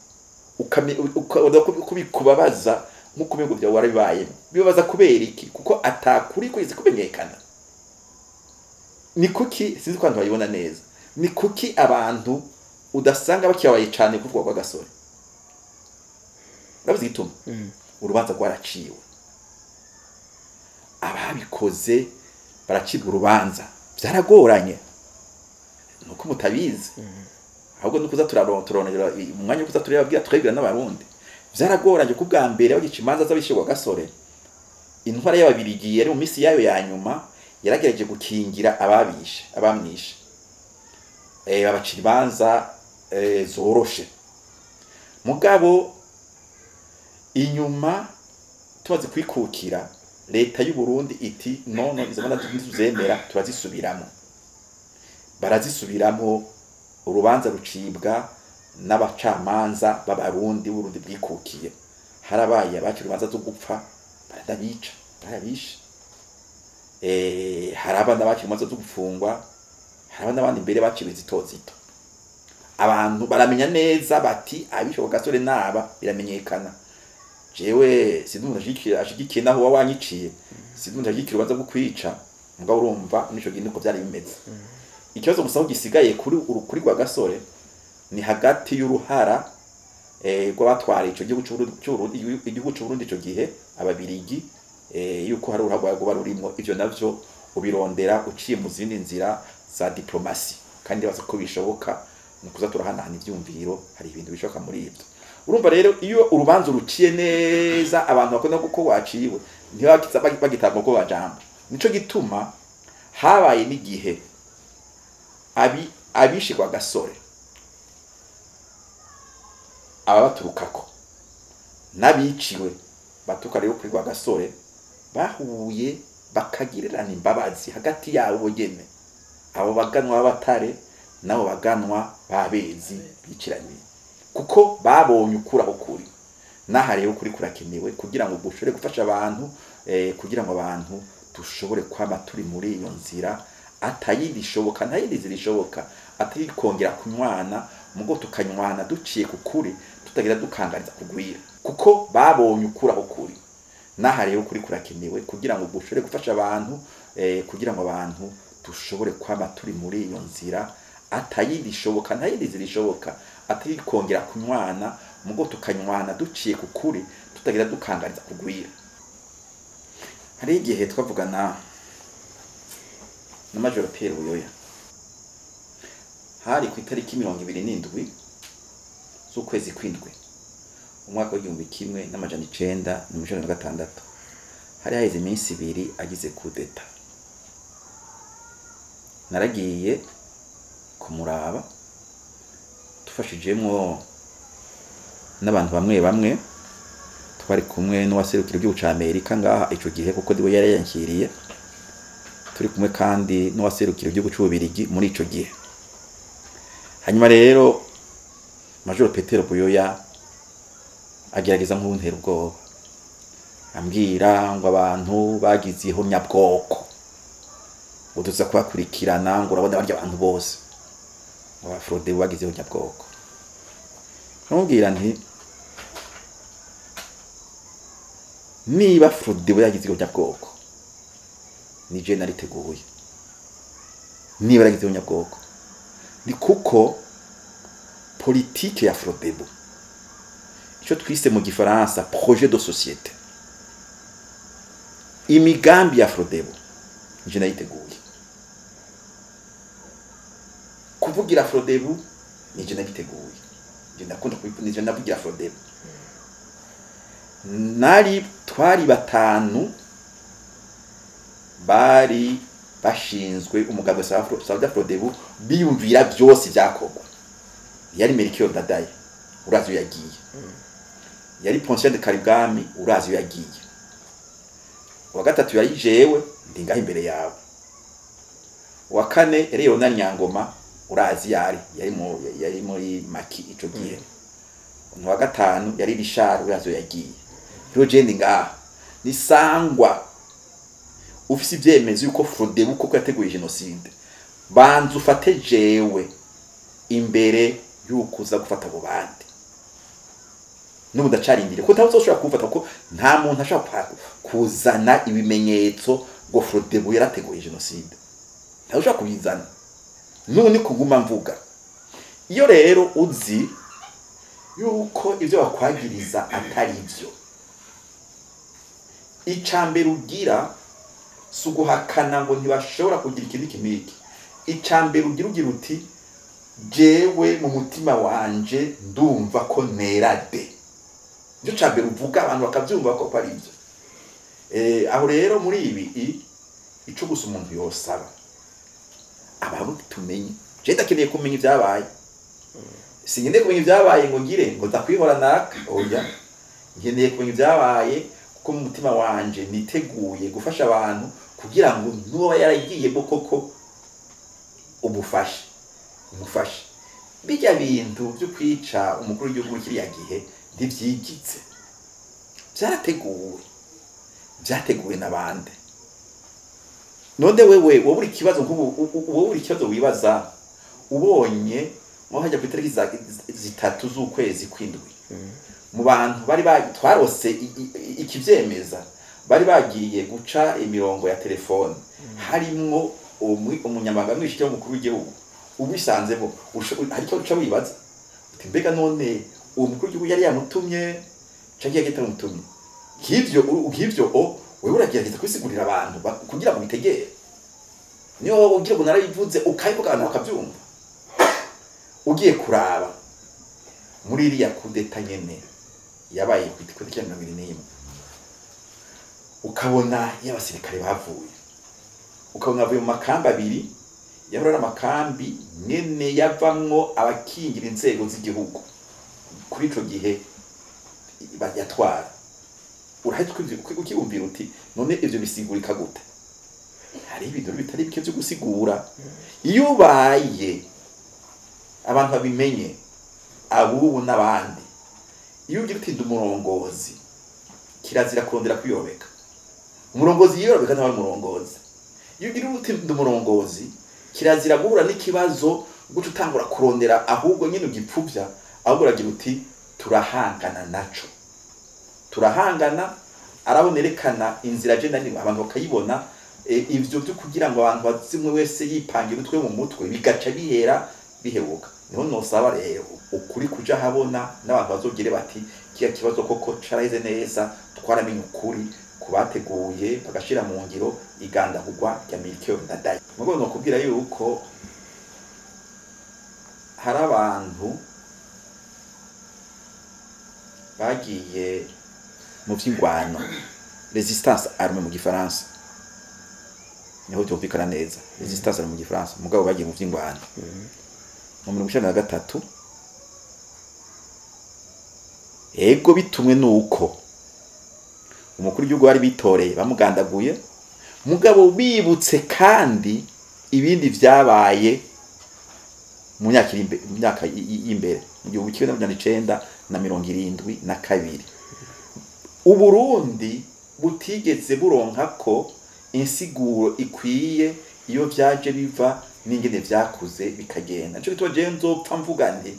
B: kubikubabaza nkuko umengo vyawe warabibayemwo. Bibabaza kubera iki? Kuko atakuri kwezi kumenyekana. Ni kuki sinzi ko abantu bayibona neza, ni kuki abantu udasanga bakibabaye cane kuvuga kwa Gasore? Urabizi igituma? Urubanza rwaraciwe, ababikoze baracibwa urubanza, vyaragoranye nuko mutabizi, ahubwo nuko uza turaronera umwanya wo kuza turababwira twebwira n'Abarundi, Vyaragoranye ku bwa mbere bagica imanza z'abishe Rwagasore, intwara y'ababirigi yari mu misi yayo ya nyuma yaragerageje gukingira ababishe, abamwishe, babacira imanza zoroshe. Mugabo inyuma tumaze kwikukira, leta y'u Burundi iti nono izo manza ntituzemera, turazisubiramo. Barazisubiramo, urubanza rucibwa n'abacamanza b'abarundi b'Uburundi bwikukiye. Harabaye abacira urubanza zo gupfa baradabica, barabishe. Hari abana bacira urubanza zo gufungwa, hari n'abandi mbere baciwe zito zito. Abantu baramenya neza bati abishe Rwagasore naba, biramenyekana. Jewe sindi umuntu ashigikiye naho uba wanyiciye, sindi umuntu ashigikira urubanza rwo kwica, mugabo urumva nico gihe niko vyari bimeze. Ikibazo gusa aho gisigaye kuri urukuri Rwagasore ni hagati y'uruhara rw'abatwara ico gihugu c'Uburundi, igihugu c'Uburundi ico gihe ababirigi, yuko hari uruhara rwaba rurimwo. Ivyo navyo ubirondera uciye mu zindi nzira za diplomasi, kandi baza ko bishoboka ni ukuza turahanahana ivyumviro, hari ibintu bishoboka muri ivyo. Urumva rero iyo urubanza ruciye neza abantu bakunda kuko waciwe ntibakiza bagitanga uko bajambo. Nico gituma habaye n'igihe abishe Rwagasore ababaturukako n'abiciwe baturuka rero kuri Rwagasore bahuye bakagirirana imbabazi hagati yabo bonyene, abo baganwa b'abatare n'abo baganwa b'abezi biciraniye, kuko babonye ukuri aho kuri. N'aha rero ukuri kurakenewe kugira ngo gushobore gufasha abantu, kugira ngo abantu dushobore kwama turi muri iyo nzira, atayindi ishoboka, nta yindi nzira ishoboka atari kongera kunywana, mugo tukanywana duciye ku kuri, tutagira dukangariza kugwira, kuko babonye ukuri aho kuri. N'aha rero ukuri kurakenewe kugira ngo gushobore gufasha abantu, kugira ngo abantu dushobore kwama turi muri iyo nzira, atayindi ishoboka, nta yindi nzira ishoboka atari kongera kunywana, mugo tukanywana duciye ku kuri, tutagira dukangariza kugwira. Hari igihe twavugana na Major Pierre Buyoya, hari ku itariki 27 z'ukwezi kw'indwi umwaka w'igihumbi kimwe n'amajana icenda na mirongo icenda na gatandatu, hari haheze iminsi ibiri agize coup d'etat. Naragiye kumuraba tufashijemwo n'abantu bamwe bamwe, twari kumwe n'uwaserukira igihugu ca Amerika ngaha ico gihe kuko niwe yari yankiriye, turi kumwe kandi n'uwaserukira igihugu c'Ububirigi muri ico gihe. Hanyuma rero Major Petero Buyoya agerageza nk'untera ubwoba, ambwira ngo abantu bagize ihonyabwoko ngo tuza kubakurikirana, ngo urabona barya abantu bose ngo abafrode bagize ihonyabwoko. Namubwira nti niba Frode yagize ihonyabwoko ni je nariteguye, niba yagize ihonyabwoko ni kuko politike ya Frodebu, ico twise mu gifaransa projet de société, imigambi ya Frodebu nije nayiteguye. Kuvugira Frodebu nije nabiteguye, nije ndakunda nije navugira Frodebu. Nari twari batanu bari bashinzwe umugabo wa Frodebu biyumvira byose byakorwa. Yari Melchior Ndadaye urazi iyo yagiye, yari Poncien de Karibwami urazi iyo yagiye, uwa gatatu yari jewe ndi ngaho imbere yawe, uwa kane yari Leonard Nyangoma urazi yari yari muri Maki ico gihe, uwa gatanu yari Richard urazi iyo yagiye. Rero je ndi ngaha nisangwa ufise ivyemezo yuko Frodebu koko yateguye genocide, banza ufate jewe imbere yuko uza gufata abo bandi. N'ubu ndacarindiriye ko ntawe uzoshobora kumfata, kuko nta muntu ashobora kuzana ibimenyetso ngo Frodebu yarateguye genocide, ntawe ushobora kubizana. N'ubu ni kuguma mvuga. Iyo rero uzi yuko ivyo bakwagiriza atari ivyo, icambere ugira si uguhakana ngo ntibashobora kugira ikindi kiniki. Icambere ugira ugira uti jewe mu mutima wanje ndumva ko nera de, Nicyo ca mbere uvuga abantu bakavyumva ko ari ivyo. Aho rero muri ibi ico gusa umuntu yosaba abarundi tumenye, je ndakeneye kumenya ivyabaye, sinkeneye kumenya ivyabaye ngo ngire ngo ndakwihora naka, oya, nkeneye kumenya ivyabaye kuko mu mutima wanje niteguye gufasha abantu kugira ngo nuba yaragiye koko umufashe. Bijya bintu byo kwica umukuru w'igihugu kiriya gihe ntivyigitse, vyateguwe n'abandi. None wewe wowe uri kibazo nk'ubu, wowe uri kibazo wibaza ubonye nko hajya ku itariki 3 z'ukwezi kw'indwi mu bantu bari twarose ikivyemeza bari bagiye guca imirongo ya telefone harimwo umunyamabanga mwishiki w'umukuru w'igihugu ubisanzemo, hari icyo uca wibaza uti mbega none uwo mukuru w'igihugu yari yamutumye canke yari atamutumye? Nk'ivyo wewe uragerageza kubisigurira abantu kugira ngo bitegere, niyo wowe ugira ngo narabivuze ukabivuga abantu bakavyumva. Ugiye kuraba muri iriya kudeta nyene yabaye ku itariki ya 21, ukabona iyo abasirikare bavuye, ukabona bavuye mu makambi abiri yahora ari amakambi nyene yavamwo abakingira inzego z'igihugu kuri ico gihe yatwara. Urahita ukiyumvira uti none ivyo bisigurika gute? Hari ibintu bitari bike vyo gusigura. Iyo ubaye abantu babimenye abubu n'abandi, iyo ugira uti ndi umurongozi, kirazira kurondera kwiyobeka. Umurongozi yiyorobeka ntawe umurongozi. Iyo ugira uti ndi umurongozi, kirazira guhura n'ikibazo guca utangura kurondera, ahubwo nyine ugipfuvya, ahubwo uragira uti turahangana naco, turahangana. Arabonerekana inzira je nani abantu bakayibona. Ivyo byo kugira ngo abantu bazimwe wese yipangira utwe mu mutwe bigaca bihera bihebuka. Niho nosaba rero ukuri kuja habona n'abantu bazogere bati kiya kibazo koko caraheze neza, twaramenye ukuri kubateguye bagashira mu ngiro igandagurwa rya Melchior Ndadaye. Mugo no kubwira yuko hari abantu bagiye mu vy'ingwano, résistance armée mu gifaransa, niho byumvikana neza, résistance armée mu gifaransa, mugabo bagiye mu vy'ingwano mu 1993. Ego bitumwe nuko umukuru w'igihugu bari bitoreye bamugandaguye, mugabo bibutse kandi ibindi vyabaye mu myaka y'imbere mu 1972. Uburundi butigeze buronka ko insiguro ikwiye iyo vyaje biva n'ingene vyakuze bikagenda. Nico gituma jewe nzopfa mvuga nti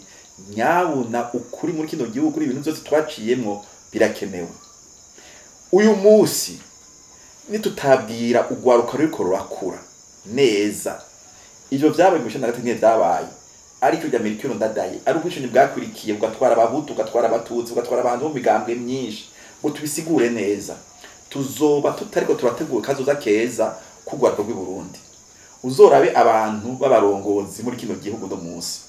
B: nyabuna ukuri muri kino gihugu ibintu vyose twaciyemwo birakenewe. Uyu musi nitutabwira ugwaruka ruriko rurakura neza ivyo vyabaye mu 1993 vyabaye, ariko rya Melchior Ndadaye ari ubwishingi bwakwirikiye bugatwara abahutu, bugatwara abatutsi, bugatwara abantu mu migambwe myinshi, ngo tubisigure neza, tuzoba tutariko turategura kazoza keza kugwaruka rw'i Burundi. Uzorabe abantu b'abarongozi muri kino gihugu no munsi,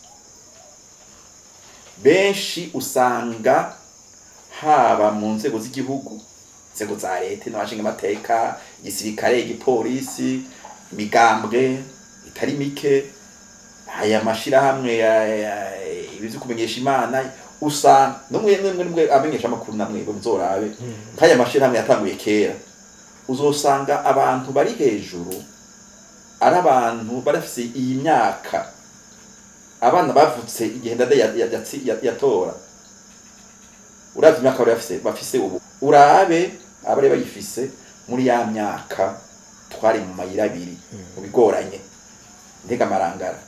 B: benshi usanga haba mu nzego z'igihugu, inzego za leta n'abashinga amateka, igisirikare, igipolisi, imigambwe itari mike, aya mashirahamwe ibivyo kumenyesha Imana, usanga no mwe amenyesha amakuru namwe muzorabe nk'aya mashirahamwe yatanguye kera, uzosanga abantu bari hejuru ari abantu barafise iyi myaka, abana bavutse igihe Ndadaye yatora. Uravye imyaka bari bafise ubu, urabe abari bayifise muri ya myaka twari mu mayira abiri mu bigoranye ndega marangara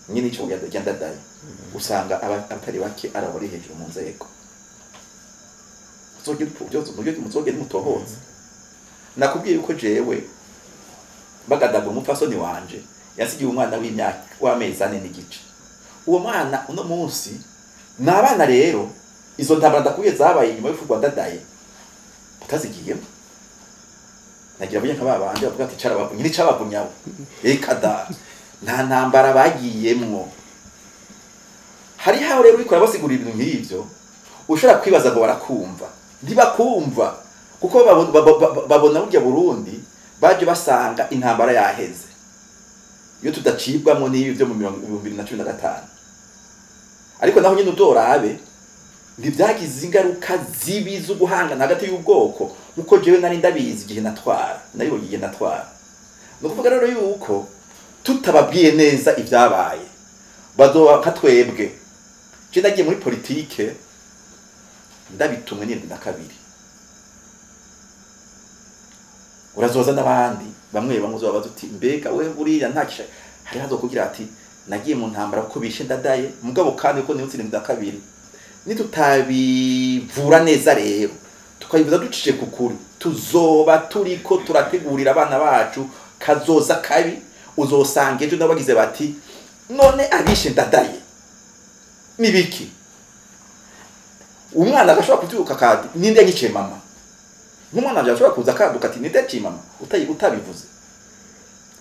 B: nyine ico rya Ndadaye, usanga abatari bake ari abari hejuru mu nzego. Muzogenda mutohoza. Nakubwiye yuko jewe bagadagura umupfasoni wanje yasigiye umwana w'imyaka w'amezi 4 n'igice. Uwo mwana uno munsi n'abana rero izo ntambara ndakubwiye zabaye inyuma y'urupfu Ndadaye batazigiyemo. Nagira vuye nka babandi bavuga ati carabavunye ni cabavunye abo, eka da nta ntambara bagiyemwo. Hari haho rero uriko urabasigurira ibintu nk'ivyo, Ushobora kwibaza ngo barakumva, ntibakumva, kuko babona burya Burundi baje basanga intambara yaheze. Iyo tudacibwamo n'ibi byo mu 2015, ariko naho nyine udorabe ntibyagize ingaruka zibi zo guhangana hagati y'ubwoko, nkuko jewe nari ndabizi igihe natwara, nabibonye igihe natwara. Ni ukuvuga rero yuko tutababwiye neza ibyabaye bazoba nka twebwe. Je nagiye muri politike ndabitumwe n'indwi na kabiri, urazoza n'abandi bamwe bamwe uzobabaza uti mbega we buriya nta hari hazokugira ati nagiye mu ntambara kuko bishe Ndadaye, mugabo kandi ko nibutse indwi na kabiri. Nitutabivura neza rero tukabivuza ducije ku kuri, tuzoba turiko turategurira abana bacu kazoza kabi. Uzosanga ejo nabagize bati none abishe Ndadaye nibiki? Umwana agashobora kubyuka kati ninde yanyice mama? Nk'umwana wanje ashobora kuza akaduka ati ninde yaciye mama? Utabivuze.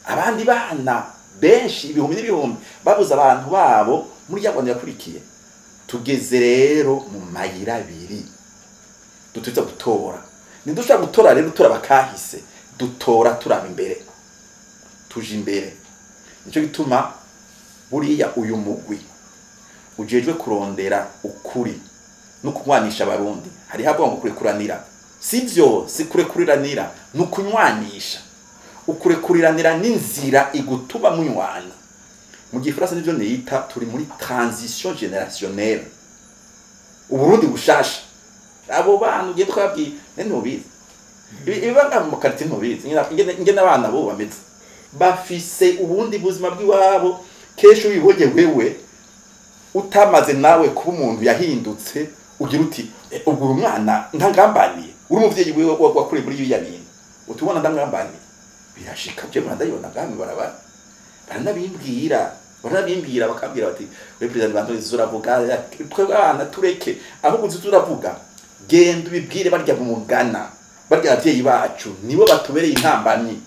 B: Abandi bana benshi ibihumbi n'ibihumbi babuze abantu babo muri ya Rwanda yakurikiye. Tugeze rero mu mayira abiri dutuza gutora. Ntidushobora gutora rero dutora bakahise, dutora turaba imbere, tuje imbere. Nico gituma buriya uyu mugwi ujejwe kurondera ukuri no kunywanisha Abarundi. Hari havuga ngo kurekuranira, sivyo, si kurekuriranira, ni ukunywanisha. Ukurekuriranira n'inzira igutuma munywana. Mu gifaransa nivyo niyita turi muri transition générationnelle. Uburundi bushasha. Abo bantu ugiye twabwiye ntubizi. Ibibanga mu quartier ntubizi. Ingene abana bo bameze. Bafise ubundi buzima bw'iwabo. Kesho ubibonye wewe utamaze nawe kuba umuntu yahindutse, ugira uti ubwo uyu mwana ntangambaniye. Uri umuvyeyi wewe wakuriye muri biriya bintu, utubona ndangambaniye. Birashika je ndayibona ngamwe barabara. Baranabimbwira bakambwira bati we president bantu zuravuga twebwe abana tureke, ahubwo turavuga genda ubibwire barya mugana, barya abavyeyi bacu nibo batubereye intambamyi.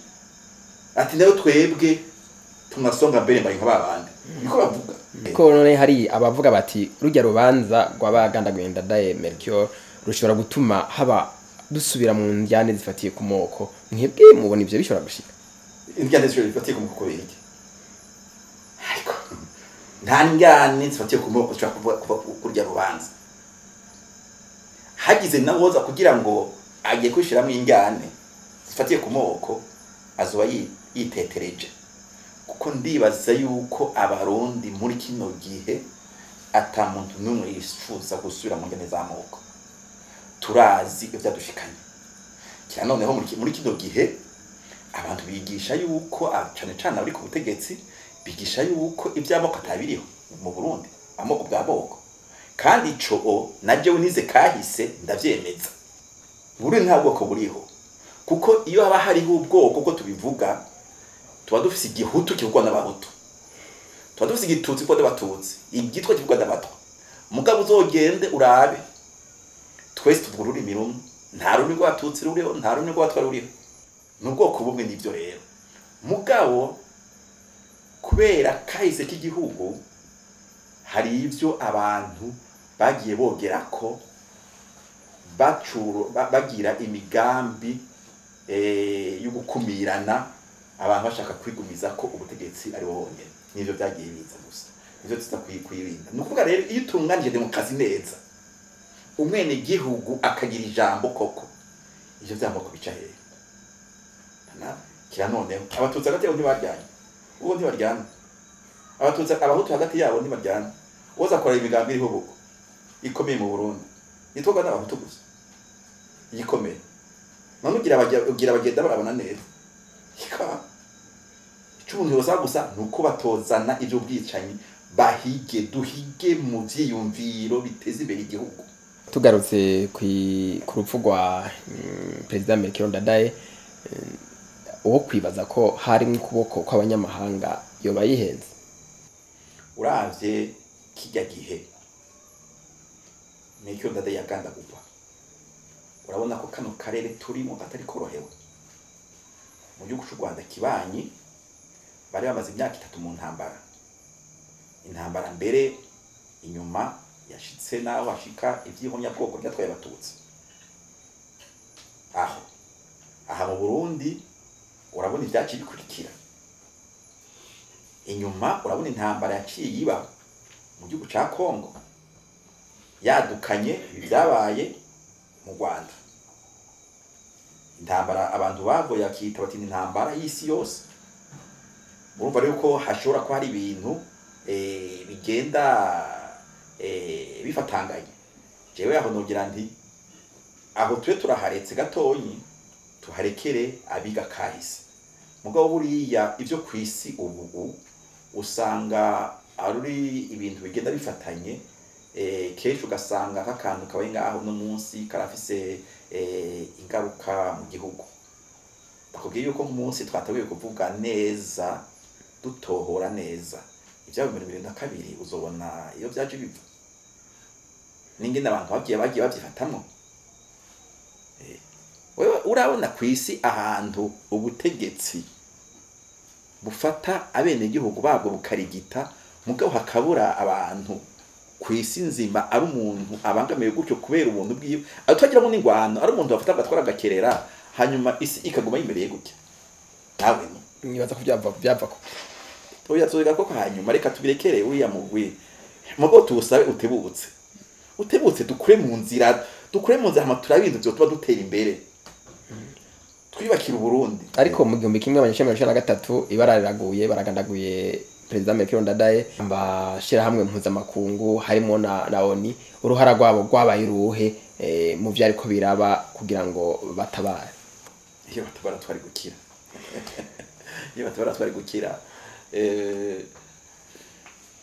B: Ati nayo twebwe tunasonga mbere mbari nk'abandi, niko bavuga.
A: Ko none hari abavuga bati rujya rubanza rw'abagandaguye Ndadaye Melchior rushobora gutuma haba dusubira mu njyane zifatiye ku moko. Mwebwe mubona ivyo bishobora gushika?
B: Indyane zifatiye ku moko kubera iki? Ariko nta njyane zifatiye ku moko zishobora kuva kurya rubanza. Hagize nawoza kugira ngo agiye kwishiramo injyane zifatiye ku moko azoba yitetereje. Kuko ndibaza yuko Abarundi muri kino gihe ata muntu n'umwe yifuza gusubira mu njyane z'amoko. Turazi ivyadushikanye. Kira noneho muri kino gihe abantu bigisha yuko cane cane abari ku butegetsi bigisha yuko ivy'amoko atabiriho mu Burundi, amoko bwa boko. Kandi ico na jewe nize kahise ndavyemeza. Burundi nta bwoko buriho. Kuko iyo haba hariho ubwoko uko tubivuga, tuba dufise igihutu kivugwa n'abahutu, tuba dufise igitutsi kivugwa n'abatutsi, igitwa kivugwa n'abatwa. Mugabo uzogende urabe, twese tuvuga ururimi rumwe, nta rurimi rw'abatutsi ruriho, nta rurimi rw'abatwa ruriho. Ni ubwoko bumwe n'ivyo rero. Mugabo kubera kahise k'igihugu hari ivyo abantu bagiye bogerako bagira imigambi yo gukumirana, abantu bashaka kwigumiza ko ubutegetsi ari bo bonyene. Nivyo byagiye biza gusa, nivyo tuza kwirinda. Ni ukuvuga rero iyo utunganije demokarasi neza, umwene gihugu akagira ijambo koko, ivyo vy'amoko bica hehe? Kira noneho abatutsi hagati yabo ntibaryanye, ubu ntibaryana. Abatutsi abahutu hagati yabo ntibaryana. Uwoza akora imigambi iriho ubu ikomeye mu Burundi nitwoga n'abahutu gusa igikomeye. None ugira bagenda barabona neza. Ico umuntu yoza gusa nuko batozana ivyo bwicanyi, bahige duhige mu vyiyumviro biteze imbere igihugu.
A: Tugarutse ku rupfu rwa President Melchior Ndadaye, uwo kwibaza ko hari ukuboko kw'abanyamahanga yoba yihenze.
B: Uravye kijya gihe Melchior Ndadaye yagandagurwa, urabona ko kano karere turimo katari korohewe. Mu gihugu c'u Rwanda kibanyi bari bamaze imyaka 3 mu ntambara, intambara mbere inyuma Yashitse naho hashika ivyihonyabwoko ryatwaye abatutsi. Aho aha mu Burundi urabona ivyaciye bikurikira inyuma, urabona intambara yaciye iba mu gihugu ca Kongo yadukanye ibyabaye mu Rwanda, intambara abantu bagoye bakita bati ni intambara y'isi yose. Urumva rero ko hashobora kuba hari ibintu bigenda bifatanganye. Jewe aho nogira nti aho tube turaharetse gatonyi, tuharekere abiga kahise. Mugabo buriya ivyo kwisi ubu usanga ari ibintu bigenda bifatanye. Kenshi ugasanga nk'akantu kabaye ngaho no munsi karafise ingaruka mu gihugu. Ndakubwiye yuko nk'umunsi twataguye kuvuga neza, dutohora neza ivyaba 2022, uzobona iyo vyaje biva n'ingene abantu bagiye bavyifatamwo. Wewe urabona kw'isi ahantu ubutegetsi bufata abenegihugu babwo bukarigita, mugabo hakabura abantu kw'isi nzima ari umuntu abangamiwe gutyo kubera ubuntu bwiwe, atagiramo n'ingwano, ari umuntu bafata agatwara agakerera, hanyuma isi ikaguma yimereye gutya. Nawe no
A: Nibaza ko byava ko
B: oya, tuziga ko hanyuma reka tubirekere uriya mugwi, mugo tuwusabe utebutse, utebutse, dukure mu nzira, hama turabe ibintu vyotuma dutera imbere, twiyubakira Uburundi.
A: Ariko mu 1993 ibara riraguye, baragandaguye Perezida Melchior Ndadaye. Ambashirahamwe mpuzamakungu harimo na ONU, uruhara rwabo rwabaye uruhe mu vyariko biraba kugira ngo batabare?
B: Iyo batabara twari gukira, iyo batabara twari gukira.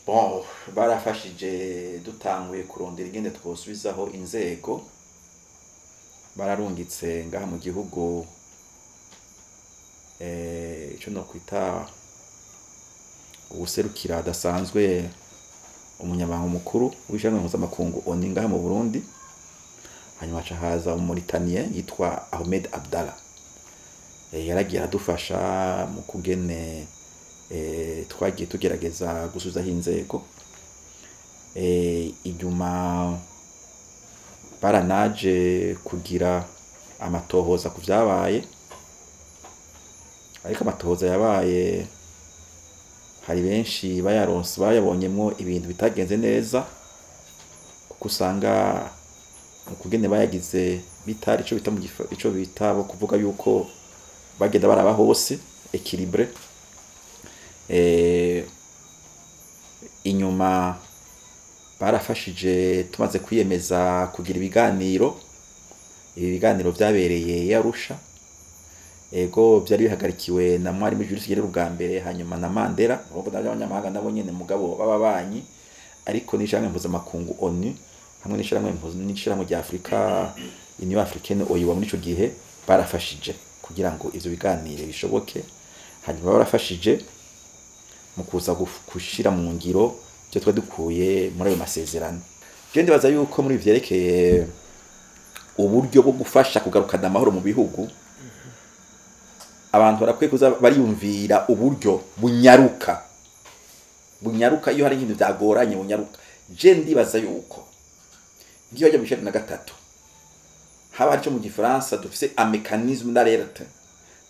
B: Bon, barafashije dutanguye kurondera ingene twosubizaho inzego. Bararungitse ngaha mu gihugu ico nokwita uwuserukira adasanzwe umunyamabanga mukuru w'ishirahamwe mpuzamakungu ONU ngaha mu Burundi, hanyuma haca haza Umumauritanie yitwa Ahmed Abdallah. Yaragiye aradufasha mu kugene twagiye tugerageza gusubizaho inzego. Inyuma baranaje kugira amatohoza ku vyabaye, ariko amatohoza yabaye hari benshi bayaronse bayabonyemwo ibintu bitagenze neza, kuko usanga mu kugene bayagize bitari ico bita mu ico bita bo kuvuga yuko bagenda baraba hose équilibré. Inyuma barafashije tumaze kwiyemeza kugira ibiganiro. Ibi biganiro vyabereye i Arusha, ego vyari bihagarikiwe na Mwarimu Julius Nyerere ubwa mbere, hanyuma na Mandela, urumva n'abanyamahanga nabo nyene mugabo b'ababanyi, ariko n'ishirahamwe mpuzamakungu ONU hamwe n'ishirahamwe rya Afrika, Union Africaine, OUA muri ico gihe, barafashije kugira ngo ivyo biganiro bishoboke. Hanyuma barafashije mu kuza gushira mu ngiro ivyo twari dukuye muri ayo masezerano. Je ndibaza yuko muri vyerekeye uburyo bwo gufasha kugarukana amahoro mu bihugu, abantu barakwiye kuza bariyumvira uburyo bunyaruka, bunyaruka iyo hari ibintu byagoranye, bunyaruka. Je ndibaza yuko ngiyo hajya mu 93 haba hari ico mu gifaransa dufise un mécanisme d'alerte,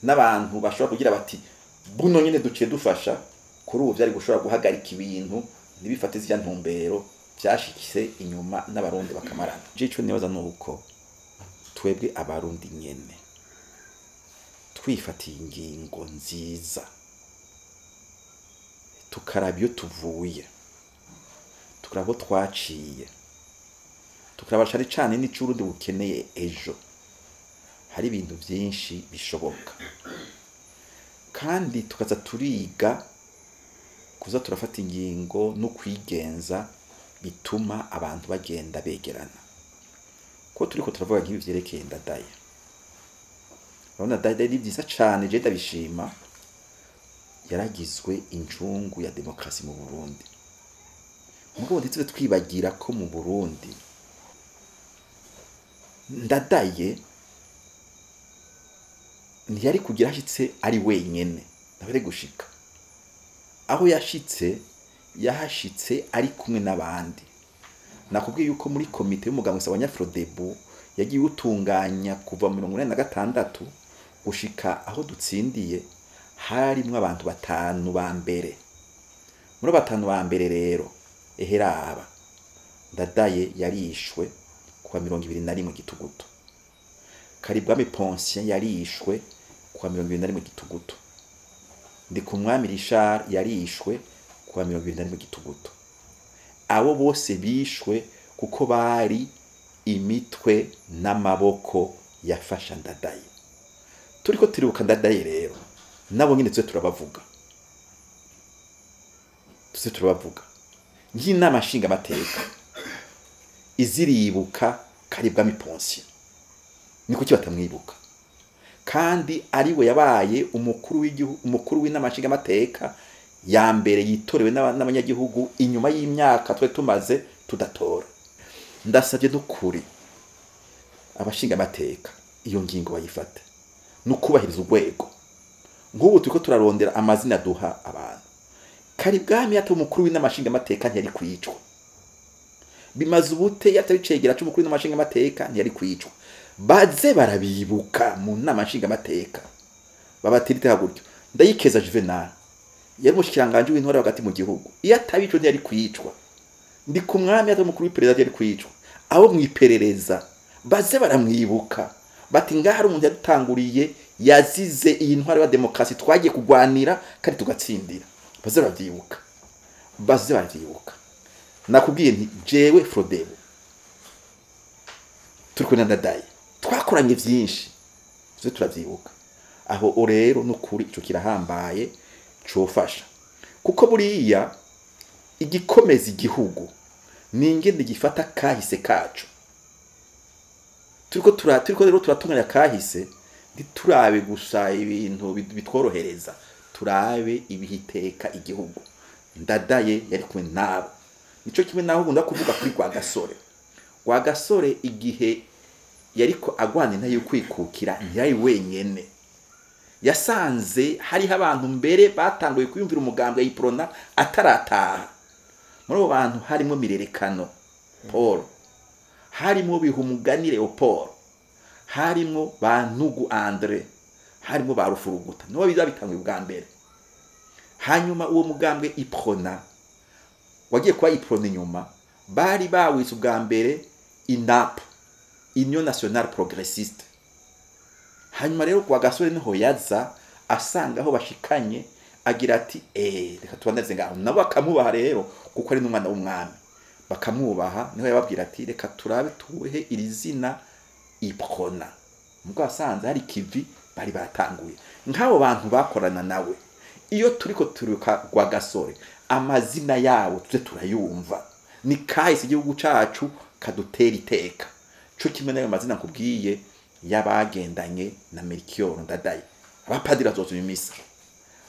B: n'abantu bashobora kugira bati buno nyene duciye dufasha, kuri ubu vyari gushobora guhagarika ibintu ntibifate zirya ntumbero vyashikise inyuma n'abarundi bakamarana. Je ico nibaza nuko twebwe abarundi nyene twifatiye ingingo nziza, tukaraba iyo tuvuye, tukaraba aho twaciye, tukaraba cane cane n'ico Uburundi bukeneye ejo, hari ibintu vyinshi bishoboka. Kandi tukaza turiga kuza turafata ingingo no kwigenza bituma abantu bagenda begerana. Ko turiko turavuga nk'ibi vyerekeye Ndadaye, urabona Ndadaye ni vyiza cane, je ndabishima, yaragizwe incungu ya demokarasi mu Burundi. Mugabo ntitube twibagira ko mu Burundi Ndadaye ntiyari kugira ashitse ari wenyene, ntabwo ari gushika aho yashitse, yahashitse ari kumwe n'abandi. Nakubwiye yuko muri komite y'umugambwe Sawanya Frodebu yagiye utunganya kuva mu 86 gushika aho dutsindiye, harimwo abantu batanu ba mbere. Muri batanu ba mbere rero, eheraba Ndadaye yarishwe kuwa 21 Gitugutu, Karibwami Poncien yarishwe kuwa 21 Gitugutu, Ndikumwami Richard yarishwe kuwa 21 Gitugutu. Abo bose bishwe kuko bari imitwe n'amaboko yafasha Ndadaye. Turiko turibuka Ndadaye rero, nabo nyine tuze turabavuga, tuze turabavuga. Nk'inama nshingamateka iziribuka Karibwami Poncien, ni kuki batamwibuka kandi ariwe yabaye umukuru w'igihugu, umukuru w'inama nshingamateka ya mbere yitorewe n'abanyagihugu inyuma y'imyaka twe tumaze tudatora? Ndasabye n'ukuri abashingamateka iyo ngingo bayifate, nukubahiriza urwego. Nk'ubu turiko turarondera amazina duha abantu. Karibwami yataba umukuru w'inama nshingamateka ntiyari kwicwa. Bimaze ubute yataba icegera c'umukuru w'inama nshingamateka ntiyari kwicwa. Baze barabibuka mu nama nshingamateka, babatirite gutyo. Ndayikeza Juvenal yari umushikiranganji w'intore hagati mu gihugu, iyo atabicwa ntiyari kwicwa. Ndi ku mwami yataba umukuru w'iperereza ntiyari kwicwa. Abo mwiperereza baze baramwibuka, bati ngaha hari umuntu yadutanguriye, yazize iyi ntwaro ya demokarasi twagiye kugwanira kandi tugatsindira. Baze baravyibuka, baze baravyibuka. Nakubwiye nti jewe Frodebu turi kumwe na Ndadaye twakoranye vyinshi, tuze turavyibuka. Aho rero n'ukuri ico kirahambaye, cofasha, kuko buriya igikomeza igihugu ni ingene gifata kahise kacu. Turiko rero turatunganya kahise, ntiturabe gusa ibintu bitworohereza, turabe ibihiteka igihugu. Ndadaye yari kumwe nabo. Nico kimwe naho ukunda kuvuga kuri Rwagasore. Rwagasore igihe yariko agwana intahe yo kwikukira ntiyari wenyene, yasanze hariho abantu mbere batanguye kwiyumvira umugambwe y'Iprona atarataha. Muri abo bantu harimo Mirerekano Paul, harimo Bihumugani Leopold, harimo ba Ntugu Andre, harimo ba Rufuruguta, nibo biza bitanguye ubwa mbere. Hanyuma uwo mugambwe Iprona wagiye kuba Iprona inyuma, bari bawise ubwa mbere INAP, Union Nationale Progressiste. Hanyuma rero kwa Gasore niho yaza asanga aho bashikanye, agira ati reka tubandeze ngaho. Nabo bakamubaha rero kuko ari n'umwana w'umwami, bakamwubaha. Niho yababwira ati reka turabe tuhe iri zina Iprona. Mugabo asanze hari kivi bari batanguye nk'abo bantu bakorana nawe. Iyo turiko turuka kwa Gasore, amazina yabo tuze turayumva, ni kahise igihugu cacu kadutera iteka. Co kimwe n'ayo mazina nkubwiye y'abagendanye na Melchior Ndadaye. Abapadiri bazosoma imisa,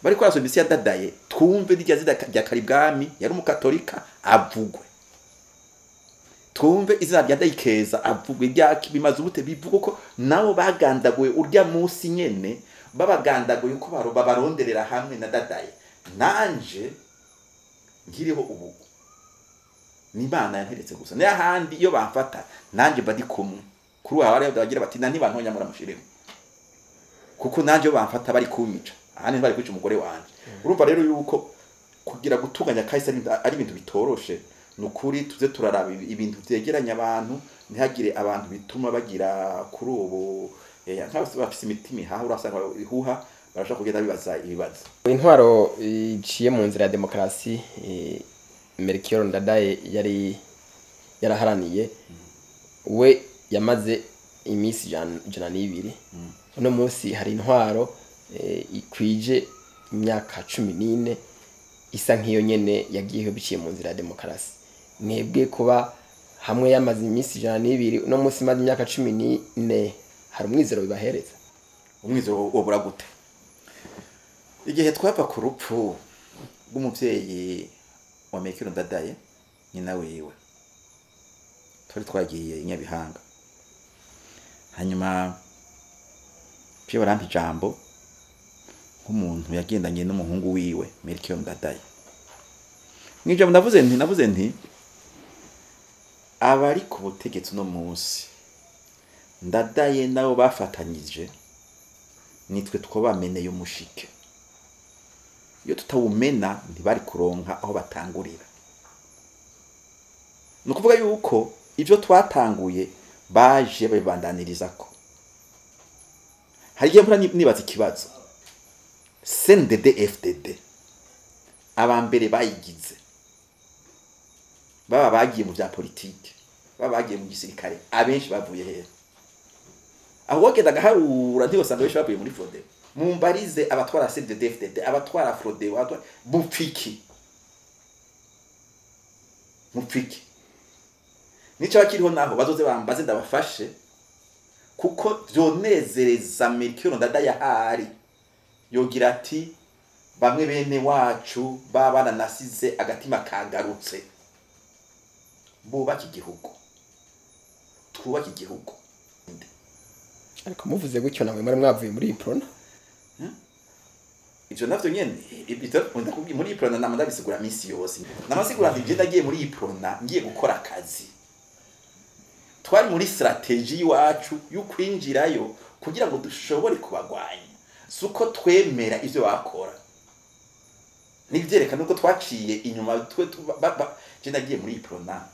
B: bariko barasoma imisa ya Ndadaye, twumve n'irya zina rya Karibwami yari umukatolika avugwe, twumve izina rya Ndayikeza avugwe, irya bimaze ubute bivuga ko nabo bagandaguye urya munsi nyene, babagandaguye uko babaronderera hamwe na Ndadaye. Nanje nkiriho ubu ni Imana yanteretse gusa, nayo ahandi iyo bamfata nanje mba ndi kumwe kuri ubu. Hariho bagira bati na ntibantonya muramushiremo, kuko nanje iyo bamfata bari kunyica, ahandi bari kwica umugore wanje. Urumva rero yuko kugira gutunganya kahise ari ibintu bitoroshe. Ni ukuri tuze turaraba ibintu vyegeranya abantu, ntihagire abantu bituma bagira kuri ubu nk'abafise bafise imitima ihaha, urasanga ihuha barashobora kugenda bibaza ibibazo.
A: Intwaro iciye mu nzira ya demokarasi Melchior Ndadaye yari yaraharaniye, we yamaze iminsi 102. Uno munsi hari intwaro ikwije imyaka 14 isa nk'iyo nyene yagiyeho biciye mu nzira ya demokarasi. Mwebwe kuba hamwe yamaze iminsi 102, uno munsi imaze imyaka 14, hari umwizero bibahereza?
B: Umwizero wobura gute igihe twava ku rupfu rw'umuvyeyi wa Melchior Ndadaye, nyina wiwe? Twari twagiye i Nyabihanga, hanyuma je barampa ijambo nk'umuntu yagendanye n'umuhungu wiwe Melchior Ndadaye. Mw'ijambo ndavuze nti Abari ku butegetsi uno munsi, Ndadaye nabo bafatanyije, nitwe twabameneye umushike. Iyo tutawumena ntibari kuronka aho batangurira. Ni ukuvuga yuko ibyo twatanguye baje babibandanyirizako. Hari igihe mpora nibaza ikibazo: CNDD FDD, aba mbere bayigize, baba bagiye mu bya politike, baba bagiye mu gisirikare, abenshi bavuye hehe? Aho wagenda agaharura ntibosanga benshi bavuye muri Frodebu. Mumbarize abatwara CNDD FDD, abatwara Frodebu, abatwara mupfiki, mupfiki nico bakiriho naho bazoze bambaze ndabafashe, kuko vyonezereza Melchior Ndadaye ahari yogira ati bamwe bene wacu babana nasize agatima kagarutse, bubaka igihugu, twubake igihugu.
A: Ariko muvuze gutyo namwe muri mwavuye muri Iprona.
B: Ivyo navyo nyene ibyo ndakubwiye muri Iprona nama ndabisigura misi yose, namasigura nti je ndagiye muri Iprona ngiye gukora akazi. Twari muri stratégie iwacu yo kwinjirayo kugira ngo dushobore kubagwanya, suko twemera ivyo bakora. Nivyerekana uko twaciye inyuma twe je ndagiye muri Iprona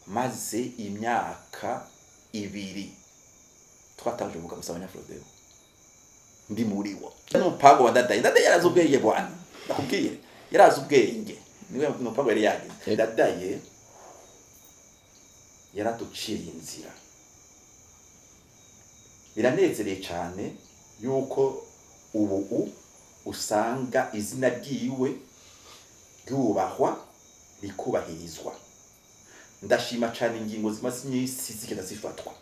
B: maze imyaka 2 twatangije umugambi wa Abanyafrodebu, ndi muri wo n'umupango wa Ndadaye. Ndadaye yarazi ubwenge bwana, nakubwiye yarazi ubwenge, niwe n'umupango yari yagize. Ndadaye yaraduciye inzira. Biranezereye cyane yuko ubu usanga izina ryiwe ryubahwa rikubahirizwa. Ndashima cyane ingingo zimaze iminsi zigenda zifatwa,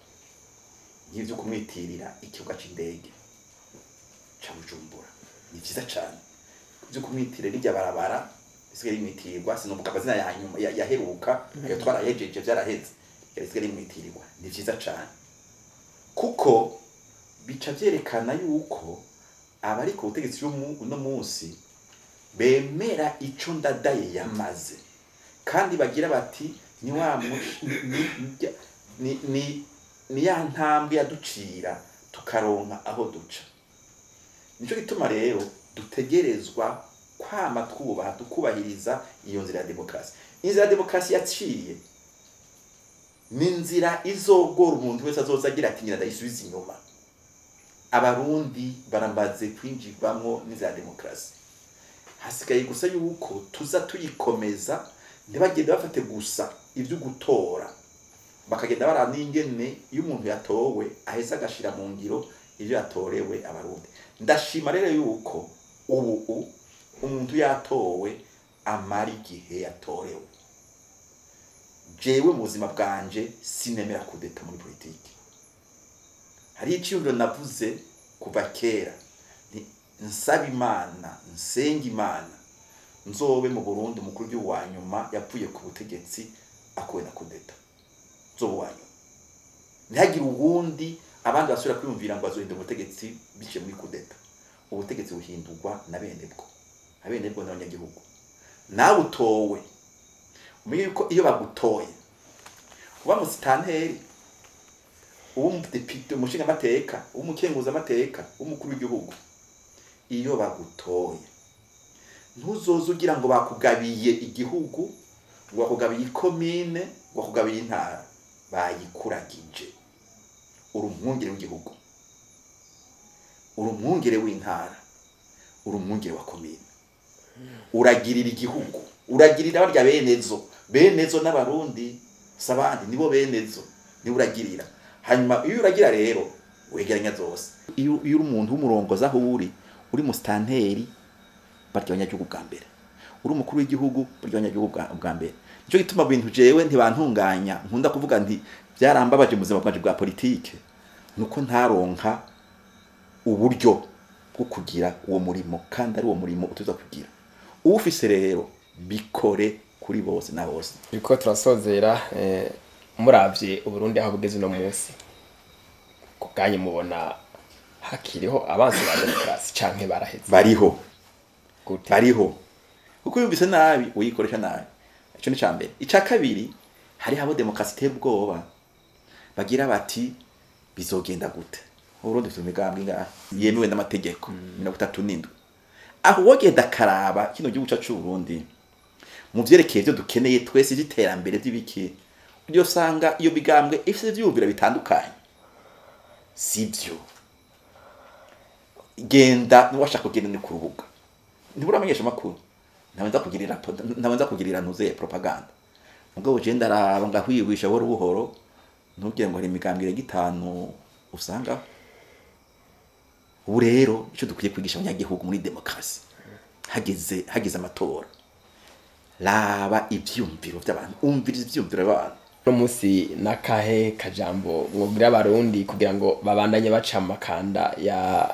B: nk'ivyo kumwitirira ikibuga c'indege ca Bujumbura, ni vyiza cane. Ivyo kumwitirira rirya barabara risigaye rimwitirirwa, sinovuga amazina ya nyuma yaheruka, ayo twarahejeje vyaraheze, risigaye rimwitirirwa, ni vyiza cane, kuko bica vyerekana yuko abari ku butegetsi uno munsi bemera ico Ndadaye yamaze, kandi bagira bati ni wa ni ya ntambwe yaducira tukaronka aho duca. Nico gituma rero dutegerezwa kwama twubaha, tukubahiriza iyo nzira ya demokarasi. Inzira ya demokarasi yaciye ni inzira izogora umuntu wese azoza agira ati ngira ndayisubiza inyuma. Abarundi barambaze kwinjirwamwo n'inzira ya demokarasi. Hasigaye gusa yuko tuza tuyikomeza, ntibagende bafate gusa ivyo gutora, bakagenda baraba n'ingene iyo umuntu yatowe aheza agashira mu ngiro ivyo yatorewe abarundi. Ndashima rero yuko ubu umuntu yatowe amara igihe yatorewe. Jewe mu buzima bwanje sinemera kudeta muri politiki. Hari iciyumviro navuze kuva kera, nti nsaba Imana, nsenga Imana nzobe mu Burundi umukuru w'igihugu wa nyuma yapfuye ku butegetsi akuwe na kudeta, nzobe uwa nyuma, ntihagire uwundi abandi basubira kwiyumvira ngo bazohindura ubutegetsi biciye muri kudeta. Ubutegetsi buhindurwa na bene bwo, abene bwo n'abanyagihugu. Nawe utowe umenye yuko iyo bagutoye uba musitanteri, uba umudepite, umushingamateka, uba umukenguzamateka, uba umukuru w'igihugu, iyo bagutoye ntuzoze ugira ngo bakugabiye igihugu, ngo bakugabiye ikomine, ngo bakugabiye intara, bayikuragije. Uri umwungere w'igihugu, uri umwungere w'intara, uri umwungere wa komine, uragirira igihugu, uragirira barya benezo, benezo n'abarundi sabandi nibo benezo, nibo uragirira. Hanyuma iyo uragira rero wegeranya zose. Iyo uri umuntu w'umurongozi aho uri, uri musitanteri barya abanyagihugu bwa mbere, uri umukuru w'igihugu barya abanyagihugu bwa mbere. Nico gituma bintu jewe ntibantunganya, nkunda kuvuga nti byarambabaje mu buzima bwanje bwa politike, nuko ntaronka uburyo bwo kugira uwo murimo, kandi ari uwo murimo utuza kugira. Ufise rero bikore kuri bose na bose.
A: Biko turasozera, muravye Uburundi aho bugeze uno munsi, ku bwanyu mubona hakiriho abansi ba demokarasi canke baraheze?
B: Bariho.
A: Gute?
B: Bariho. Kuko yumvise nabi uyikoresha nabi. Ico ni cambere. Ica kabiri, Hari abo demokarasi itera ubwoba bagira bati bizogenda gute? Uburundi bufite imigambwe ingahe yemewe n'amategeko? 37. Aho wogenda karaba kino gihugu cacu c'Uburundi mu vyerekeye ivyo dukeneye twese vy'iterambere vy'ibiki, usanga iyo migambwe ifise ivyiyumviro bitandukanye, sivyo? Genda nuwashaka kugenda ni ku rubuga, ntiburamenyesha amakuru, ntabanza kugirira ntuze propaganda. Mugabo je ndaraba ngahwihwisha buhoro buhoro, ntubwire ngo hari imigambwe irenga 5 usanga. Ubu rero ico dukwiye kwigisha abanyagihugu muri demokarasi, hageze amatora, raba ivyumviro vy'abantu, umviriza ivyumviro by'abantu.
A: Uno munsi nakahe kajambo mwobwira abarundi kugira ngo babandanye baca amakanda ya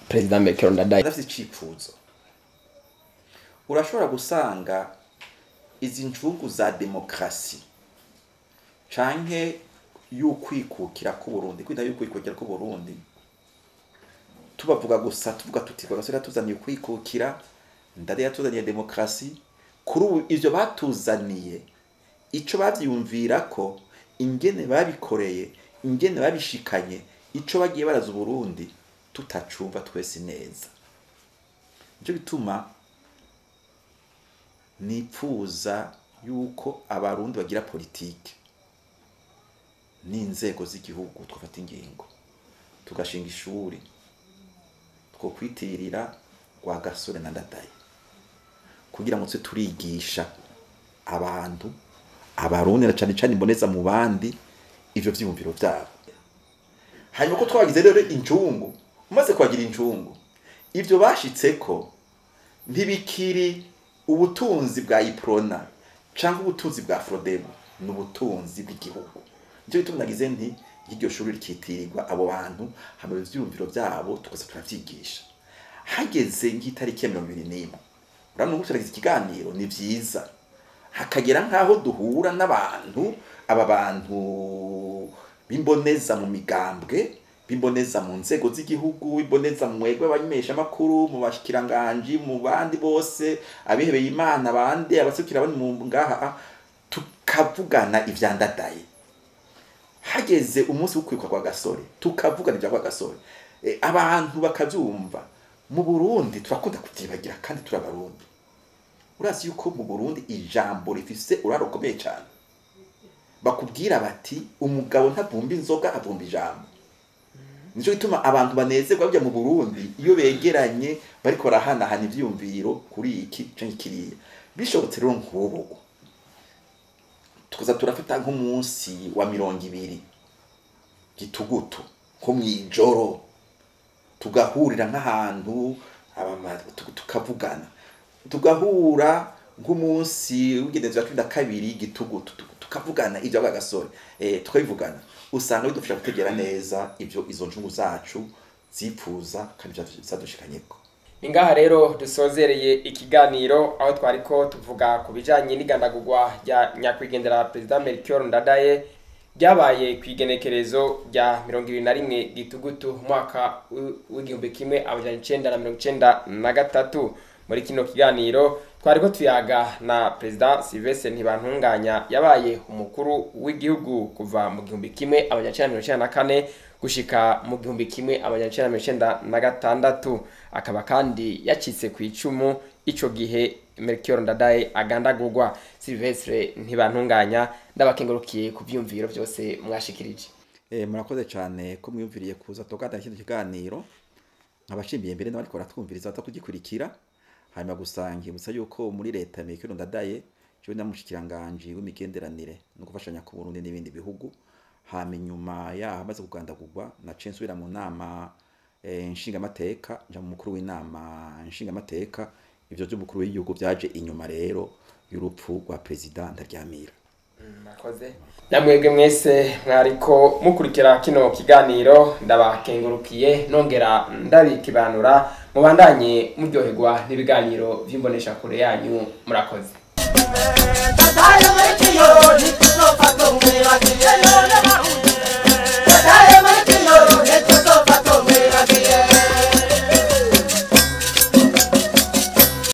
A: Perezida Melchior Ndadaye?
B: Ndafise icifuzo. Urashobora gusanga izi ncungu za demokarasi canke y'ukwikukira k'Uburundi, kwita y'ukwikukira k'Uburundi, tubavuga gusa tuvuga tuti Rwagasore yatuzaniye ukwikukira, Ndadaye yatuzaniye demokarasi. Kuri ubu ivyo batuzaniye, ico bavyiyumvira ko ingene babikoreye, ingene babishikanye, ico bagiye baraza Uburundi, tutacumva twese neza. Nico gituma nipfuza yuko abarundi bagira politike n'inzego z'igihugu, twafata ingingo tugashinga ishuri twokwitirira Rwagasore na Ndadaye, kugira ngo tse turigisha abantu, abarundi na cane cane imboneza mu bandi, ivyo vyiyumviro vyabo. Hanyuma ko twagize rero incungu, umaze kwagira incungu, ivyo bashitseko ntibikiri ubutunzi bwa Iprona canke ubutunzi bwa Frodebo, ni ubutunzi bw'igihugu. Nico gituma nagize nti iryo shuri rikitirirwa abo bantu, hama ivyiyumviro vyabo tukaza turavyigisha. Hageze nk'itariki ya 21, urabona ubu turagize ikiganiro, ni vyiza hakagera nkaho duhura n'abantu, aba bantu bimboneza mu migambwe, bimboneza mu nzego z'igihugu, bimboneza mu mwegwe abanyesha makuru, mu bashikiranganji, mu bandi bose abihebeye Imana, abandi abasukira abandi mu ngaha, tukavugana ivya Ndadaye. Hageze umunsi wo kwikwa kwa Gasore, tukavugana ivya Rwagasore, abantu bakavyumva. Mu Burundi turakunda kuvyibagira kandi turabarundi. Urazi yuko mu Burundi ijambo rifise uraro rukomeye cane. Bakubwira bati umugabo ntavumba inzoga avumba ijambo. Nico gituma abantu banezerwa bijya mu Burundi iyo begeranye bariko barahanahana ivyiyumviro kuri iki canke kiriya. Bishobotse rero nk'ubu tukaza turafata nk'umunsi wa 20 gitugutu nko mw'ijoro, tugahurira nk'ahantu tukavugana, tugahura nk'umunsi w'igendezo ya 12 gitugutu tukavugana ivyo Rwagasore, tukabivugana. Usanga bidufasha gutegera neza ivyo izo ncungu zacu zipfuza kandi zadushikanyeko.
A: Ni ngaha rero dusozereye ikiganiro aho twariko tuvuga ku bijanye n'igandagurwa rya nyakwigendera Perezida Melchior Ndadaye ryabaye kw'igenekerezo rya 21 gitugutu umwaka w'1993. Muri kino kiganiro twariko tuyaga na Perezida Sylvestre Ntibantunganya yabaye umukuru w'igihugu kuva mu 1994 gushika mu 1996, akaba kandi yacitse ku icumu ico gihe Melchior Ndadaye agandagurwa. Sylvestre Ntibantunganya, ndabakengurukiye ku vyumviro vyose mwashikirije.
B: Murakoze cane ko mwiyumviriye kuza tuganira kino kiganiro. Nkabashimiye mbere n'abariko baratwumviriza batakugikurikira. Hanyuma gusa nkibutsa yuko muri leta ya Melchior Ndadaye jewe ndamushikiranganje w'imigenderanire no gufashanya ku Burundi n'ibindi bihugu. Hama inyuma yaho amaze kugandagurwa naciye nsubira mu nama nshingamateka, nja mu mukuru w'inama nshingamateka. Ivyo vy'umukuru w'igihugu vyaje inyuma rero y'urupfu rwa Perezida Ndaryamira.
A: Murakoze. Namwebwe mwese mwariko mukurikira kino kiganiro, ndabakengurukiye nongera ndabikibanura, mubandanye muryoherwa n'ibiganiro vy'imbonesha kure yanyu. Murakoze.